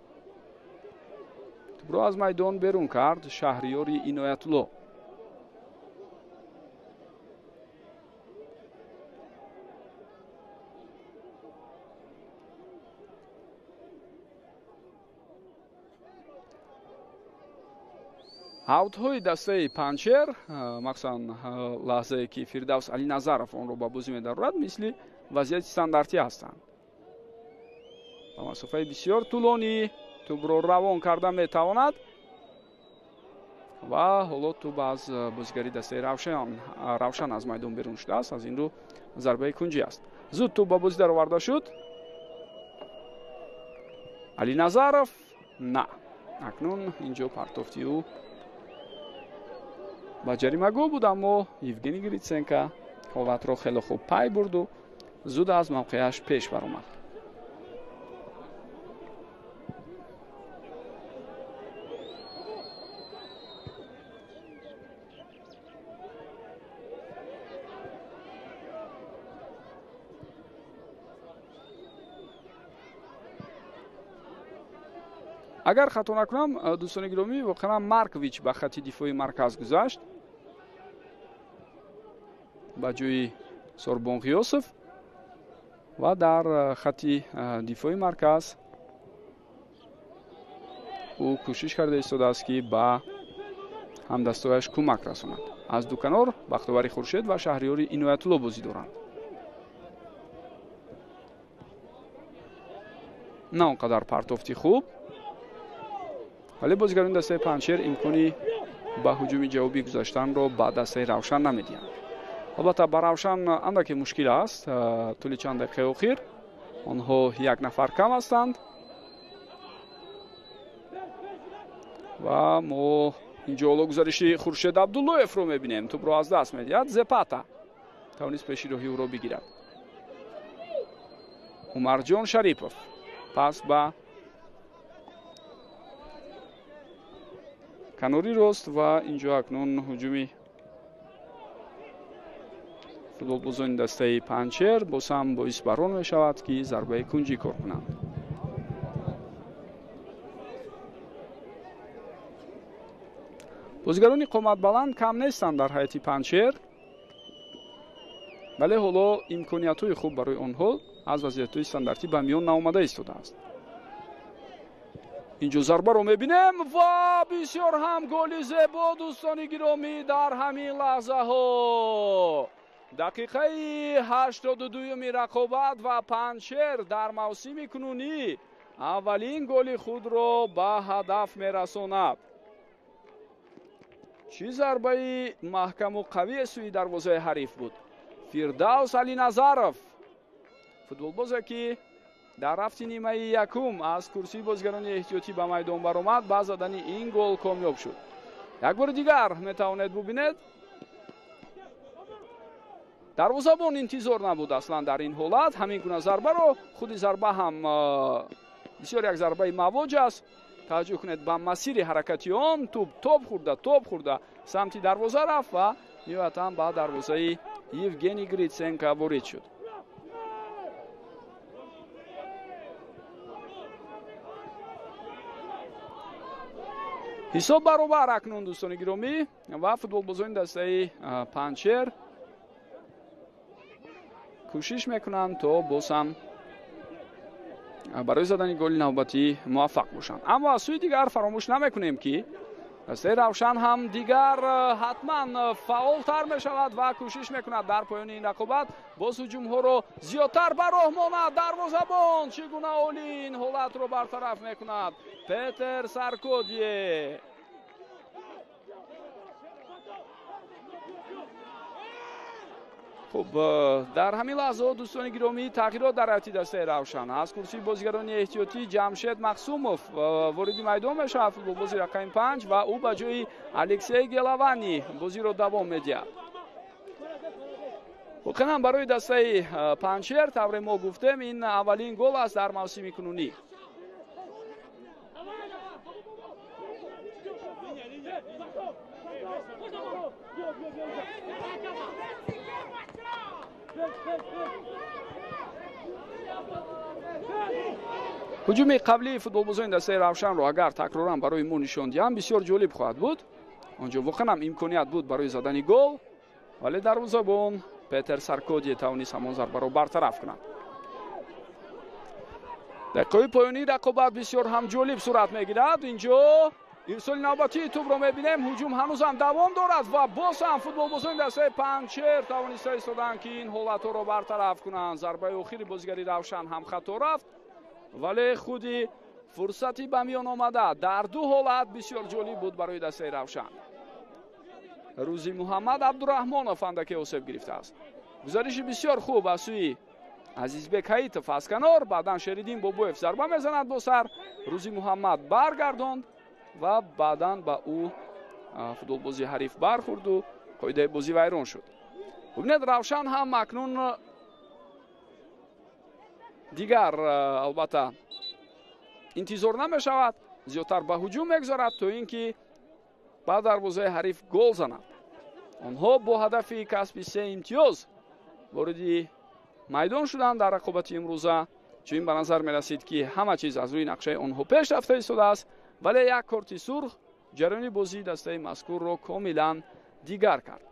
Тӯбро аз майдон берун кард Шаҳриёри Иноятулло. Аутҳои дастаи Панҷшер, махсусан лаҳзае ки Фирдавс Алиназаров онро ба бозӣ медарорад, мисли вазъияти стандартӣ ҳастанд. Ба масофаи бисёр тӯлонӣ тӯбро равон карда метавонад ва ҳоло тӯб аз бозигари дастаи Равшан аз майдон берун шудааст. Аз ин рӯ зарбаи кунҷӣ аст. Зуд тӯб ба бозӣ дароварда шуд. Алиназаров на. Акнун инҷо партофти ӯ ба ҷаримагоҳ буд, аммо Евгений Гриценко ҳолатро хеле хуб пай бурду зуд аз мавқеаш пеш баромад. Агар хато накунам, дӯстони гиромӣ, воқеан Маркович ба хати дифои марказ гузашт ба ҷои Сорбон Ғиёсов ва дар хати дифои марказ ӯ кӯшиш карда истодааст, ки ба ҳамдастояш кӯмак расонад. Аз ду канор Бахтовари Хуршед ва Шаҳриёри Иноятулло бозӣ доранд. На он қадар партофти хуб, вале бозигарони дастаи Панҷшер имкони ба ҳуҷуми ҷавобӣ гузаштанро ба дастаи Равшан намедиҳанд. Албатта, ба Равшан андаке мушкил аст. Тӯли чанд дақиқаи охир онҳо як нафар кам ҳастанд ва мо инҷо ҳоло гузариши Хуршед Абдуллоевро мебинем. Тӯбро аз даст медиҳад. Зепата тавонист пеши роҳи ӯро бигирад. Умарҷон Шарипов пас ба канори рост ва инҷо акнун ҳуҷуми футболбозони дастаи Панҷшер боз ҳам боис барон мешавад, ки зарбаи кунҷӣ кор кунанд. Бозигарони қоматбаланд кам нестанд дар ҳайати Панҷшер, вале ҳоло имкониятҳои хуб барои онҳо аз вазъиятҳои стандартӣ ба миён наомада истодааст. Инҷо зарбаро мебинем ва бисёр ҳам голи зебо, дӯстони гиромӣ, дар ҳамин лаҳзаҳо. Дақиқаи 82-юми рақобат ва Панҷшер дар мавсими кунунӣ аввалин голи худро ба ҳадаф мерасонад. Чӣ зарбаи маҳкаму қавие сӯи дарвозаи ҳариф буд. Фирдавс Алиназаров, футболбозе ки дар рафти нимаи якум аз курсии бозигарони эҳтиётӣ ба майдон баромад, ба задани ин гол комёб шуд. Як бори дигар метавонед бубинед. Дарвозабон интизор набуд аслан дар ин ҳолат ҳамин гуна зарбаро. Худи зарба ҳам бисёр як зарбаи мавоҷ аст. Таваҷҷӯҳ кунед ба масири ҳаракати он. Тӯб тоб хӯрда самти дарвоза рафт ва ниҳоятан ба дарвозаи Евгений Гриценко ворид шуд. Ҳисоб баробар акнун, дӯстони гиромӣ, ва футболбозони дастаи Панҷшер кӯшиш мекунанд, то боз ҳам барои задани голи навбатӣ муваффақ бошанд. Аммо аз сӯи дигар фаромӯш намекунем, ки дастаи Равшан ҳам дигар ҳатман фаъолтар мешавад ва кӯшиш мекунад дар поёни ин рақобат боз ҳуҷумҳоро зиёдтар ба роҳ монад. Дарвозабон чӣ гуна олӣ ин ҳолатро бартараф мекунад. Петер Саркодие. Хуб, дар ҳамин лаҳзаҳо, дӯстони гиромӣ, тағйирот дар ҳайати дастаи Равшан. Аз курсии бозигарони эҳтиётӣ Ҷамшед Мақсумов вориди майдон мешавад, футболбози рақами 5, ва ӯ ба ҷои Алексей Гелавани бозиро давом медиҳад. Воқеан барои дастаи Панҷшер, тавре мо гуфтем, ин аввалин гол аст дар мавсими кунунӣ. Ҳуҷуми қаблии футболбозони дастаи Равшанро агар такроран барои мо нишон диҳам, бисёр ҷолиб хоҳад буд. Он ҷо воқеан ҳам имконият буд барои задани гол, вале дарвозабон Петер Саркодие тавонист ҳамон зарбаро бартараф кунад. Дақиқаҳои поёнии рақобат бисёр ҳам ҷолиб сурат мегирад. Инҷо ирсоли навбатии тӯбро мебинем. Ҳуҷум ҳанӯзам давом дорад ва боз ҳам футболбозони дастаи Панҷшер тавониста истоданд, ки ин ҳолатҳоро бартараф кунанд. Зарбаи охири бозигари Равшан ҳам хато рафт, вале худи фурсати ба миён омада дар ду ҳолат бисёр ҷолиб буд барои дастаи Равшан. Рӯзи Муҳаммад Абдураҳмонов андаке осеб гирифтааст. Гузариши бисёр хуб аз сӯи Азизбек Ҳаитов аз канор, баъдан Шериддин Бобоев зарба мезанад бо сар. Рӯзи Муҳаммад баргардонд ва баъдан ба ӯ футболбози ҳариф бархӯрду қоидаи бозӣ вайрон шуд. Бубинед, Равшан ҳам акнун дигар албатта интизор намешавад, зиёдтар ба ҳуҷум мегузорад, то ин ки ба дарвозаи ҳариф гол занад. Онҳо бо ҳадафи касби 3 имтиёз вориди майдон шуданд дар рақобати имрӯза. Чун ба назар мерасид, ки ҳама чиз аз рӯи нақшаи онҳо пеш рафта истодааст, вале як корти сурх ҷараёни бозии дастаи мазкурро комилан дигар кард.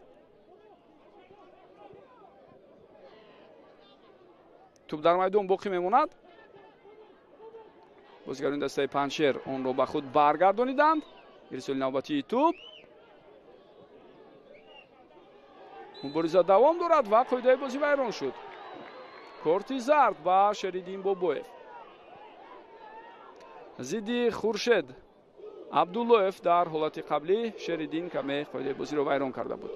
Тӯб дар майдон боқӣ мемонад. Бозигарони дастаи Панҷшер онро ба худ баргардониданд. Ирсоли навбатии тӯб. Мубориза давом дорад ва қоидаи бозӣ вайрон шуд. Корти зард ба Шериддин Бобоев. Зидди Хуршед Абдуллоев дар ҳолати қаблӣ Шериддин каме қоидаи бозиро вайрон карда буд.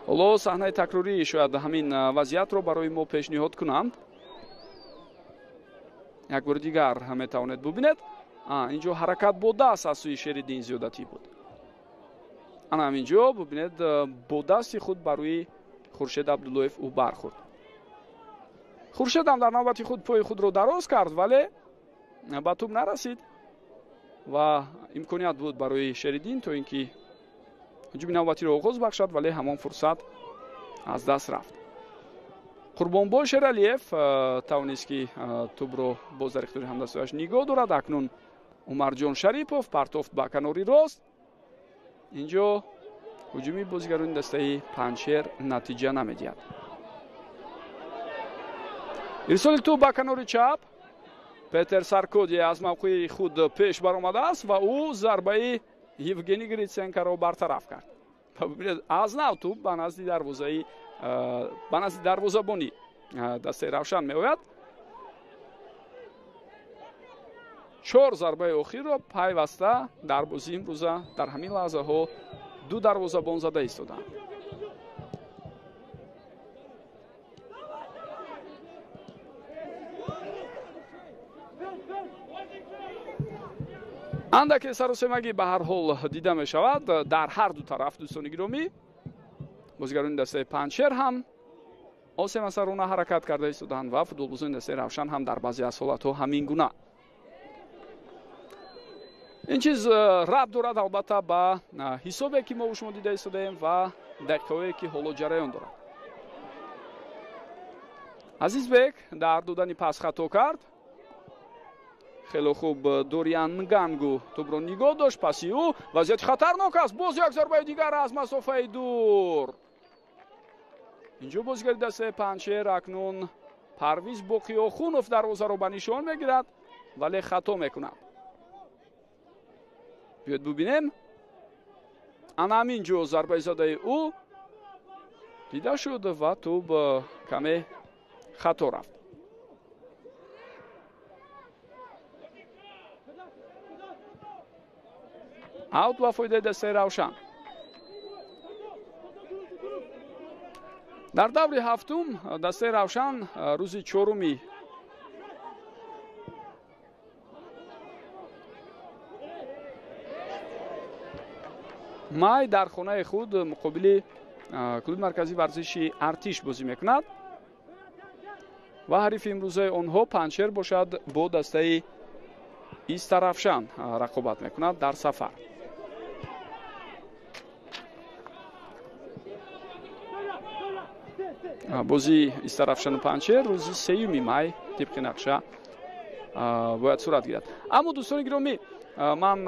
Ҳоло саҳнаи такрорӣ шояд ҳамин вазъиятро барои мо пешниҳод кунанд. Як бори дигар метавонед бубинед. Инҷо ҳаракат бо даст аз сӯи Шериддин зиёдатӣ буд. Ана ҳаминҷо бубинед, бо дасти худ бар рӯи Хуршед Абдуллоев ӯ бархӯрд. Хуршед ҳам дар навбати худ пои худро дароз кард, вале ба тӯб нарасид ва имконият буд барои Шериддин то ин ки ҳуҷуми навбатиро оғоз бахшад, вале ҳамон фурсат аз даст рафт. Қурбонбой Шералиев тавонист ки тӯбро боз дар ихтиёри ҳамдастҳояш нигоҳ дорад. Акнун Умарҷон Шарипов партофт ба канори рост. Инҷо ҳуҷуми бозигарони дастаи Панҷшер натиҷа намедиҳад. Ирсоли тӯб ба канори чап. Петер Саркоди аз мавқеи худ пеш баромадааст ва ӯ зарбаи Евгений Гриценкоро бартараф кард. Аз нав тӯб ба назди дарвозаи ба назди дарвозабони дастаи Равшан меояд. 4 зарбаи охирро пайваста дар бозии имрӯза дар ҳамин лаҳзаҳо ду дарвозабон зада истоданд. Андаке саросемагӣ ба ҳар ҳол дида мешавад дар ҳар ду тараф, дӯстони гиромӣ. Бозигарони дастаи Панҷшер ҳам осемасаруна ҳаракат карда истоданд ва футболбозони дастаи Равшан ҳам дар баъзе аз ҳолатҳо ҳамин гуна. Ин чиз рабт дорад албатта ба ҳисобе ки мо шумо дида истодаем ва дақиқаҳое ки ҳоло ҷараён дорад. Азизбек дар додани пас хато кард. Хеле хуб Дориан Нгангу тӯбро нигоҳ дошт. Паси ӯ вазъияти хатарнок аст. Боз як зарбаи дигар аз масофаи дур. Инҷо бозигари дастаи Панҷшер акнун Парвиз Боқиёхунов дарвозаро ба нишон мегирад, вале хато мекунад. Биёед бубинем. Ана ҳамин ҷо зарбаи задаи ӯ дида шуд ва тӯб каме хато рафт. Аут ба фоидаи дастаи Равшан. Дар даври ҳафтум дастаи Равшан рӯзи 4 май дар хонаи худ муқобили клуби марказии варзиши Артиш бозӣ мекунад ва ҳарифи имрӯзаи онҳо Панҷшер бошад бо дастаи Истаравшан рақобат мекунад дар сафар. Бозии Истаравшану Панҷшер рӯзи 3 май тибқи нақша бояд сурат гирад. Аммо дӯстони гиромӣ, ман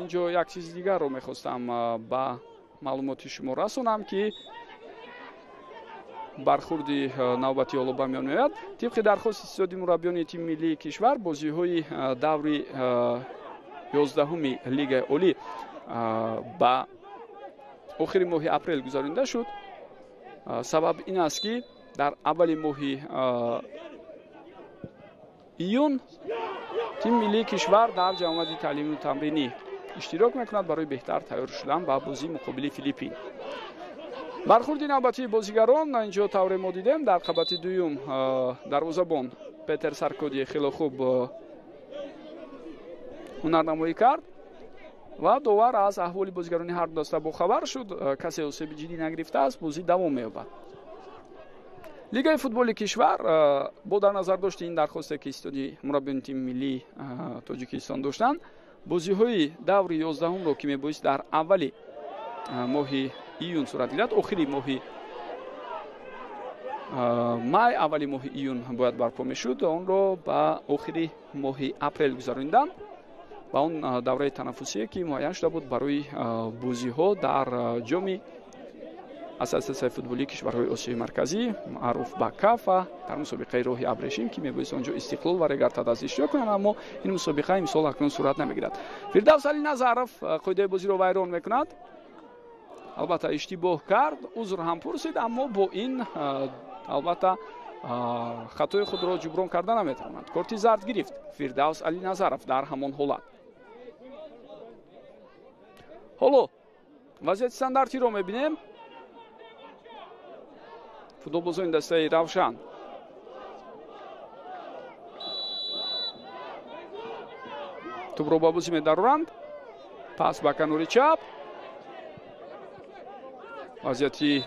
инҷо як чизи дигарро мехостам ба маълумоти шумо расонам ки бархурди навбати ҳоло ба миён меояд. Тибқи дархости иттиҳоди мураббиёни тими миллии кишвар бозиҳои даври 11-уми Лигаи Олӣ ба охири моҳи апрел гузаронида шуд. Сабаб ин аст ки дар аввали моҳи июн тими миллии кишвар дар ҷамъомади таълимию тамринӣ иштирок мекунад барои беҳтар тайёр шудан ба бозии муқобили Филиппин. Бархурди навбатии бозигарон инҷо тавре мо дидем дар қабати дуюм дарвозабон Петер Саркоди хеле хуб ҳунарнамоӣ кард ва довар аз аҳволи бозигарони ҳар ду даста бохабар шуд. Касе осеби ҷиддӣ нагирифтааст, бозӣ давом меёбад. Лигаи футболи кишвар бо дар назар дошти ин дархосте ки иттиҳоди мураббиёни тими миллии Тоҷикистон доштанд, бозиҳои даври 11-умро ки мебоист дар аввали моҳи июн сурат гирад, охири моҳи май, аввали моҳи июн бояд барпо мешуд, онро ба охири моҳи апрел гузарониданд ва он давраи танаффусие ки муайян шуда буд барои бозиҳо дар ҷоми Ассотсиатсияи футболии кишварҳои Осиёи Марказӣ, маъруф ба КАФА, дар мусобиқаи роҳи абрешим, ки мебоист он ҷо Истиқлол ва Регар-ТадАЗ иштирок кунанд, аммо ин мусобиқа имсол акнун сурат намегирад. Фирдавс Алиназаров қоидаи бозиро вайрон мекунад. Албатта иштибоҳ кард, узр ҳам пурсид, аммо бо ин албатта хатои худро ҷуброн карда наметавонад. Корти зард гирифт Фирдавс Алиназаров дар ҳамон ҳолат. Ҳоло вазъияти стандартиро мебинем. Футболбозони дастаи Равшан тӯбро ба бозӣ медароранд. Пас ба канори чап. Вазъияти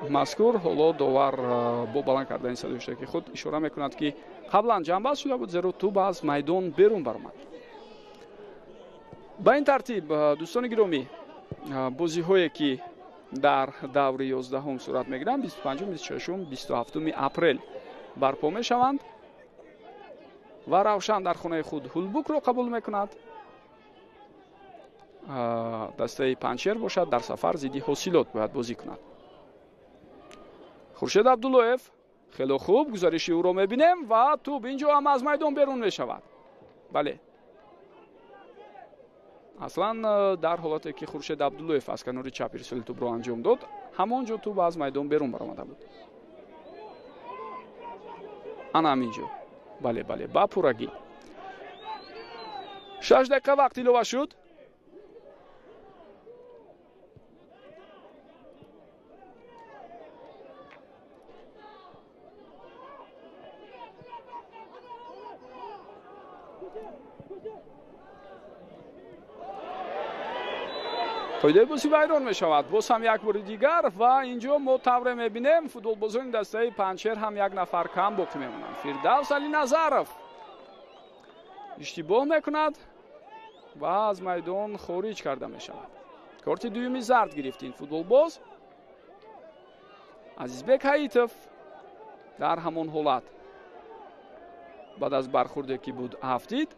мазкур ҳоло довар бо баланд кардани садои ҳуштаки худ ишора мекунад, ки қаблан ҷамъбаст шуда буд, зеро тӯб аз майдон берун баромад. Ба ин тартиб, дӯстони гиромӣ, бозиҳое ки дар даври 11 сурат мегиранд, 25, 26, 27 апрел барпо мешаванд ва Равшан дар хонаи худ Ҳулбукро қабул мекунад. Дастаи Панҷшер бошад дар сафар зидди Ҳосилот бояд бозӣ кунад. Хуршед Абдуллоев, хеле хуб гузариши ӯро мебинем ва тӯб инҷо ҳам аз майдон берун мешавад. Бале, аслан дар ҳолате ки Хуршед Абдуллоев аз канори чап ирсоли тӯбро анҷом дод, ҳамон ҷо тӯб аз майдон берун баромада буд. Ана ҳамин ҷо. Бале, бале, ба пуррагӣ. 6 дақиқа вақт илова шуд. Қоидаи бозӣ вайрон мешавад боз ҳам як бори дигар ва инҷо мо тавре мебинем футболбозони дастаи Панҷшер ҳам як нафар кам боқӣ мемонанд. Фирдавс Алиназаров иштибоҳ мекунад ва аз майдон хориҷ карда мешавад. Корти дуюми зард гирифт ин футболбоз. Азизбек Ҳаитов дар ҳамон ҳолат баъд аз бархурде ки буд афтид.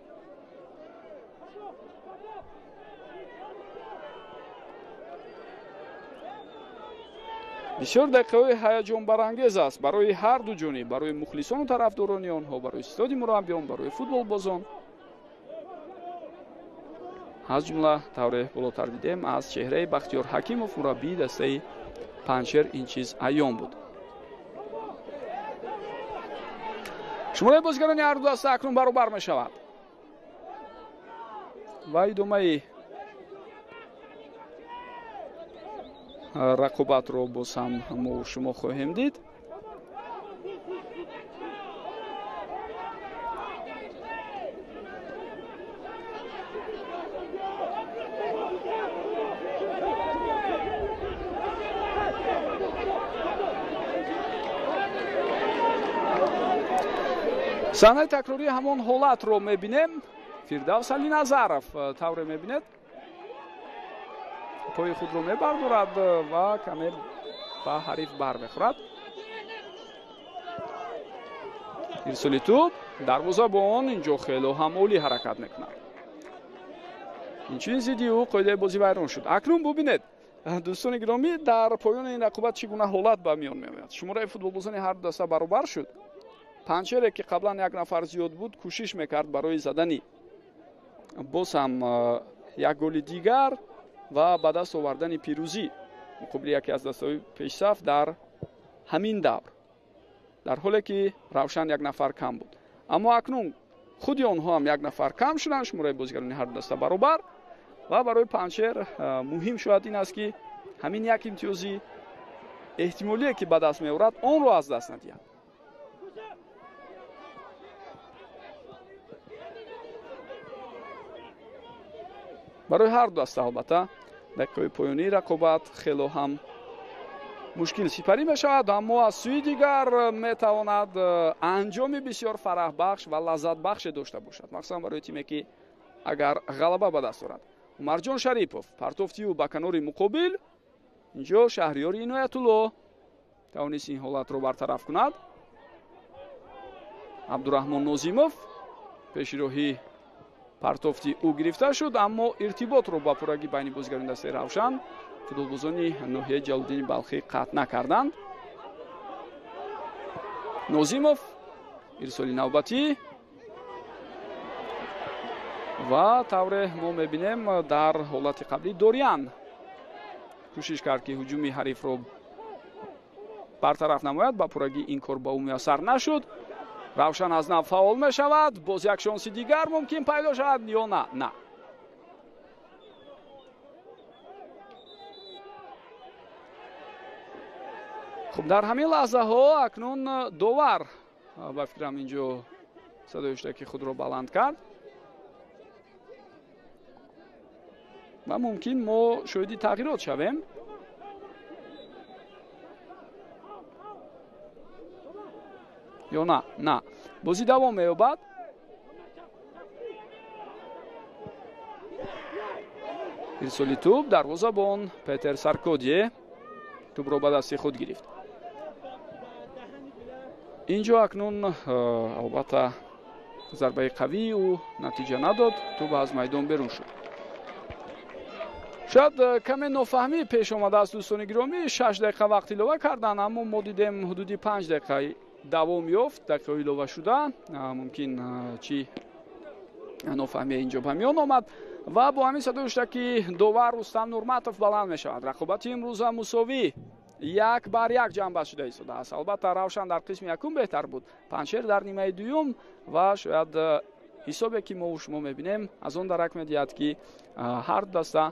Бисёр дақиқаҳои ҳаяҷонбарангез аст барои ҳар ду ҷониб, барои мухлисону тарафдорони онҳо, барои истоди мураббиён, барои футболбозон. Аз ҷумла тавре болотар дидем, аз чеҳраи Бахтиёр Ҳакимов, мураббии дастаи Панҷшер, ин чиз аён буд. Шумораи бозигарони ҳар ду даста акнун баробар мешавад ва идомаи рақобатро боз ҳам мо шумо хоҳем дид. Саҳнаи такрории ҳамон ҳолатро мебинем. Фирдавс Алиназаров тавре мебинед пои худро мебардорад ва каме ба ҳариф бармехӯрад. Ирсоли тӯб, дарвозабон инҷо хело ҳам олӣ ҳаракат мекунад. Инчунин зидди ӯ қоидаи бозӣ вайрон шуд. Акнун бубинед, дӯстони гиромӣ, дар поёни ин рақобат чӣ гуна ҳолат ба миён меояд. Шумораи футболбозони ҳар ду даста баробар шуд. Панҷшере ки қаблан як нафар зиёд буд, кӯшиш мекард барои задани боз ҳам як голи дигар ва ба даст овардани пирӯзӣ муқобили яке аз дастаҳои пешсаф дар ҳамин давр, дар ҳоле ки Равшан як нафар кам буд. Аммо акнун худи онҳо ҳам як нафар кам шуданд, шумораи бозигарони ҳар ду даста баробар ва барои Панҷшер муҳим шояд ин аст, ки ҳамин як имтиёзи эҳтимолие ки ба даст меорад, онро аз даст надиҳад. Барои ҳар ду даста албатта дақиқаҳои поёнии рақобат хело ҳам мушкил сипарӣ мешавад, аммо аз сӯи дигар метавонад анҷоми бисёр фараҳбахш ва лаззатбахше дошта бошад, махсусан барои тиме ки агар ғалаба ба даст орад. Умарҷон Шарипов партофти ӯ ба канори муқобил. Инҷо Шаҳриёри Иноятулло тавонист ин ҳолатро бартараф кунад. Абдураҳмон Нозимов пеши роҳи партофти ӯ гирифта шуд, аммо иртиботро ба пуррагӣ байни бозигарони дастаи Равшан Футболбозони ноҳияи Ҷалолиддини Балхӣ қатъ накарданд. Нозимов, ирсоли навбатӣ ва тавре мо мебинем, дар ҳолати қаблӣ Дориан кӯшиш кард, ки ҳуҷуми ҳарифро бартараф намояд. Ба пуррагӣ ин кор ба ӯ муяссар нашуд. Равшан аз нав фаъол мешавад. Боз як шонси дигар мумкин пайдо шавад ё на? На. Хуб, дар ҳамин лаҳзаҳо акнун довар, ба фикрам, инҷо садои ҳуштаки худро баланд кард ва мумкин мо шоҳиди тағйирот шавем. Ё на? На, бозӣ давом меёбад. Ирсоли тӯб, дарвозабон Петер Саркодие тӯбро ба дасти худ гирифт. Инҷо акнун, албатта, зарбаи қавии ӯ натиҷа надод, тӯб аз майдон берун шуд. Шояд каме нофаҳмӣ пеш омадааст, дӯстони гиромӣ. 6 дақиқа вақт илова карданд, аммо мо дидем, ҳудуди 5 дақиқа давом ёфт дақиқаҳои илова шуда. Мумкин, чӣ нофаҳмия инҷо ба миён омад. Ва бо ҳамин садои ҳуштаки довар Рустам Нурматов баланд мешавад, рақобати имрӯза мусовӣ 1-1 ҷамъбаст шуда истодааст. Албатта, Равшан дар қисми якум беҳтар буд, Панҷшер дар нимаи дуюм. Ва шояд ҳисобе, ки мову шумо мебинем, аз он дарак медиҳад, ки ҳар даста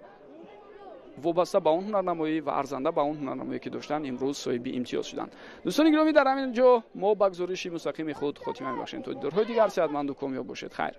вобаста ба он ҳунарнамоӣ ва арзанда ба он ҳунарнамоӣ, ки доштанд, имрӯз соҳиби имтиёз шуданд. Дӯстони гиромӣ, дар ҳамин ҷо мо ба гузориши мустақими худ хотима мебахшем. То дидорҳои дигар сеҳатманду комёб бошед. Хайр.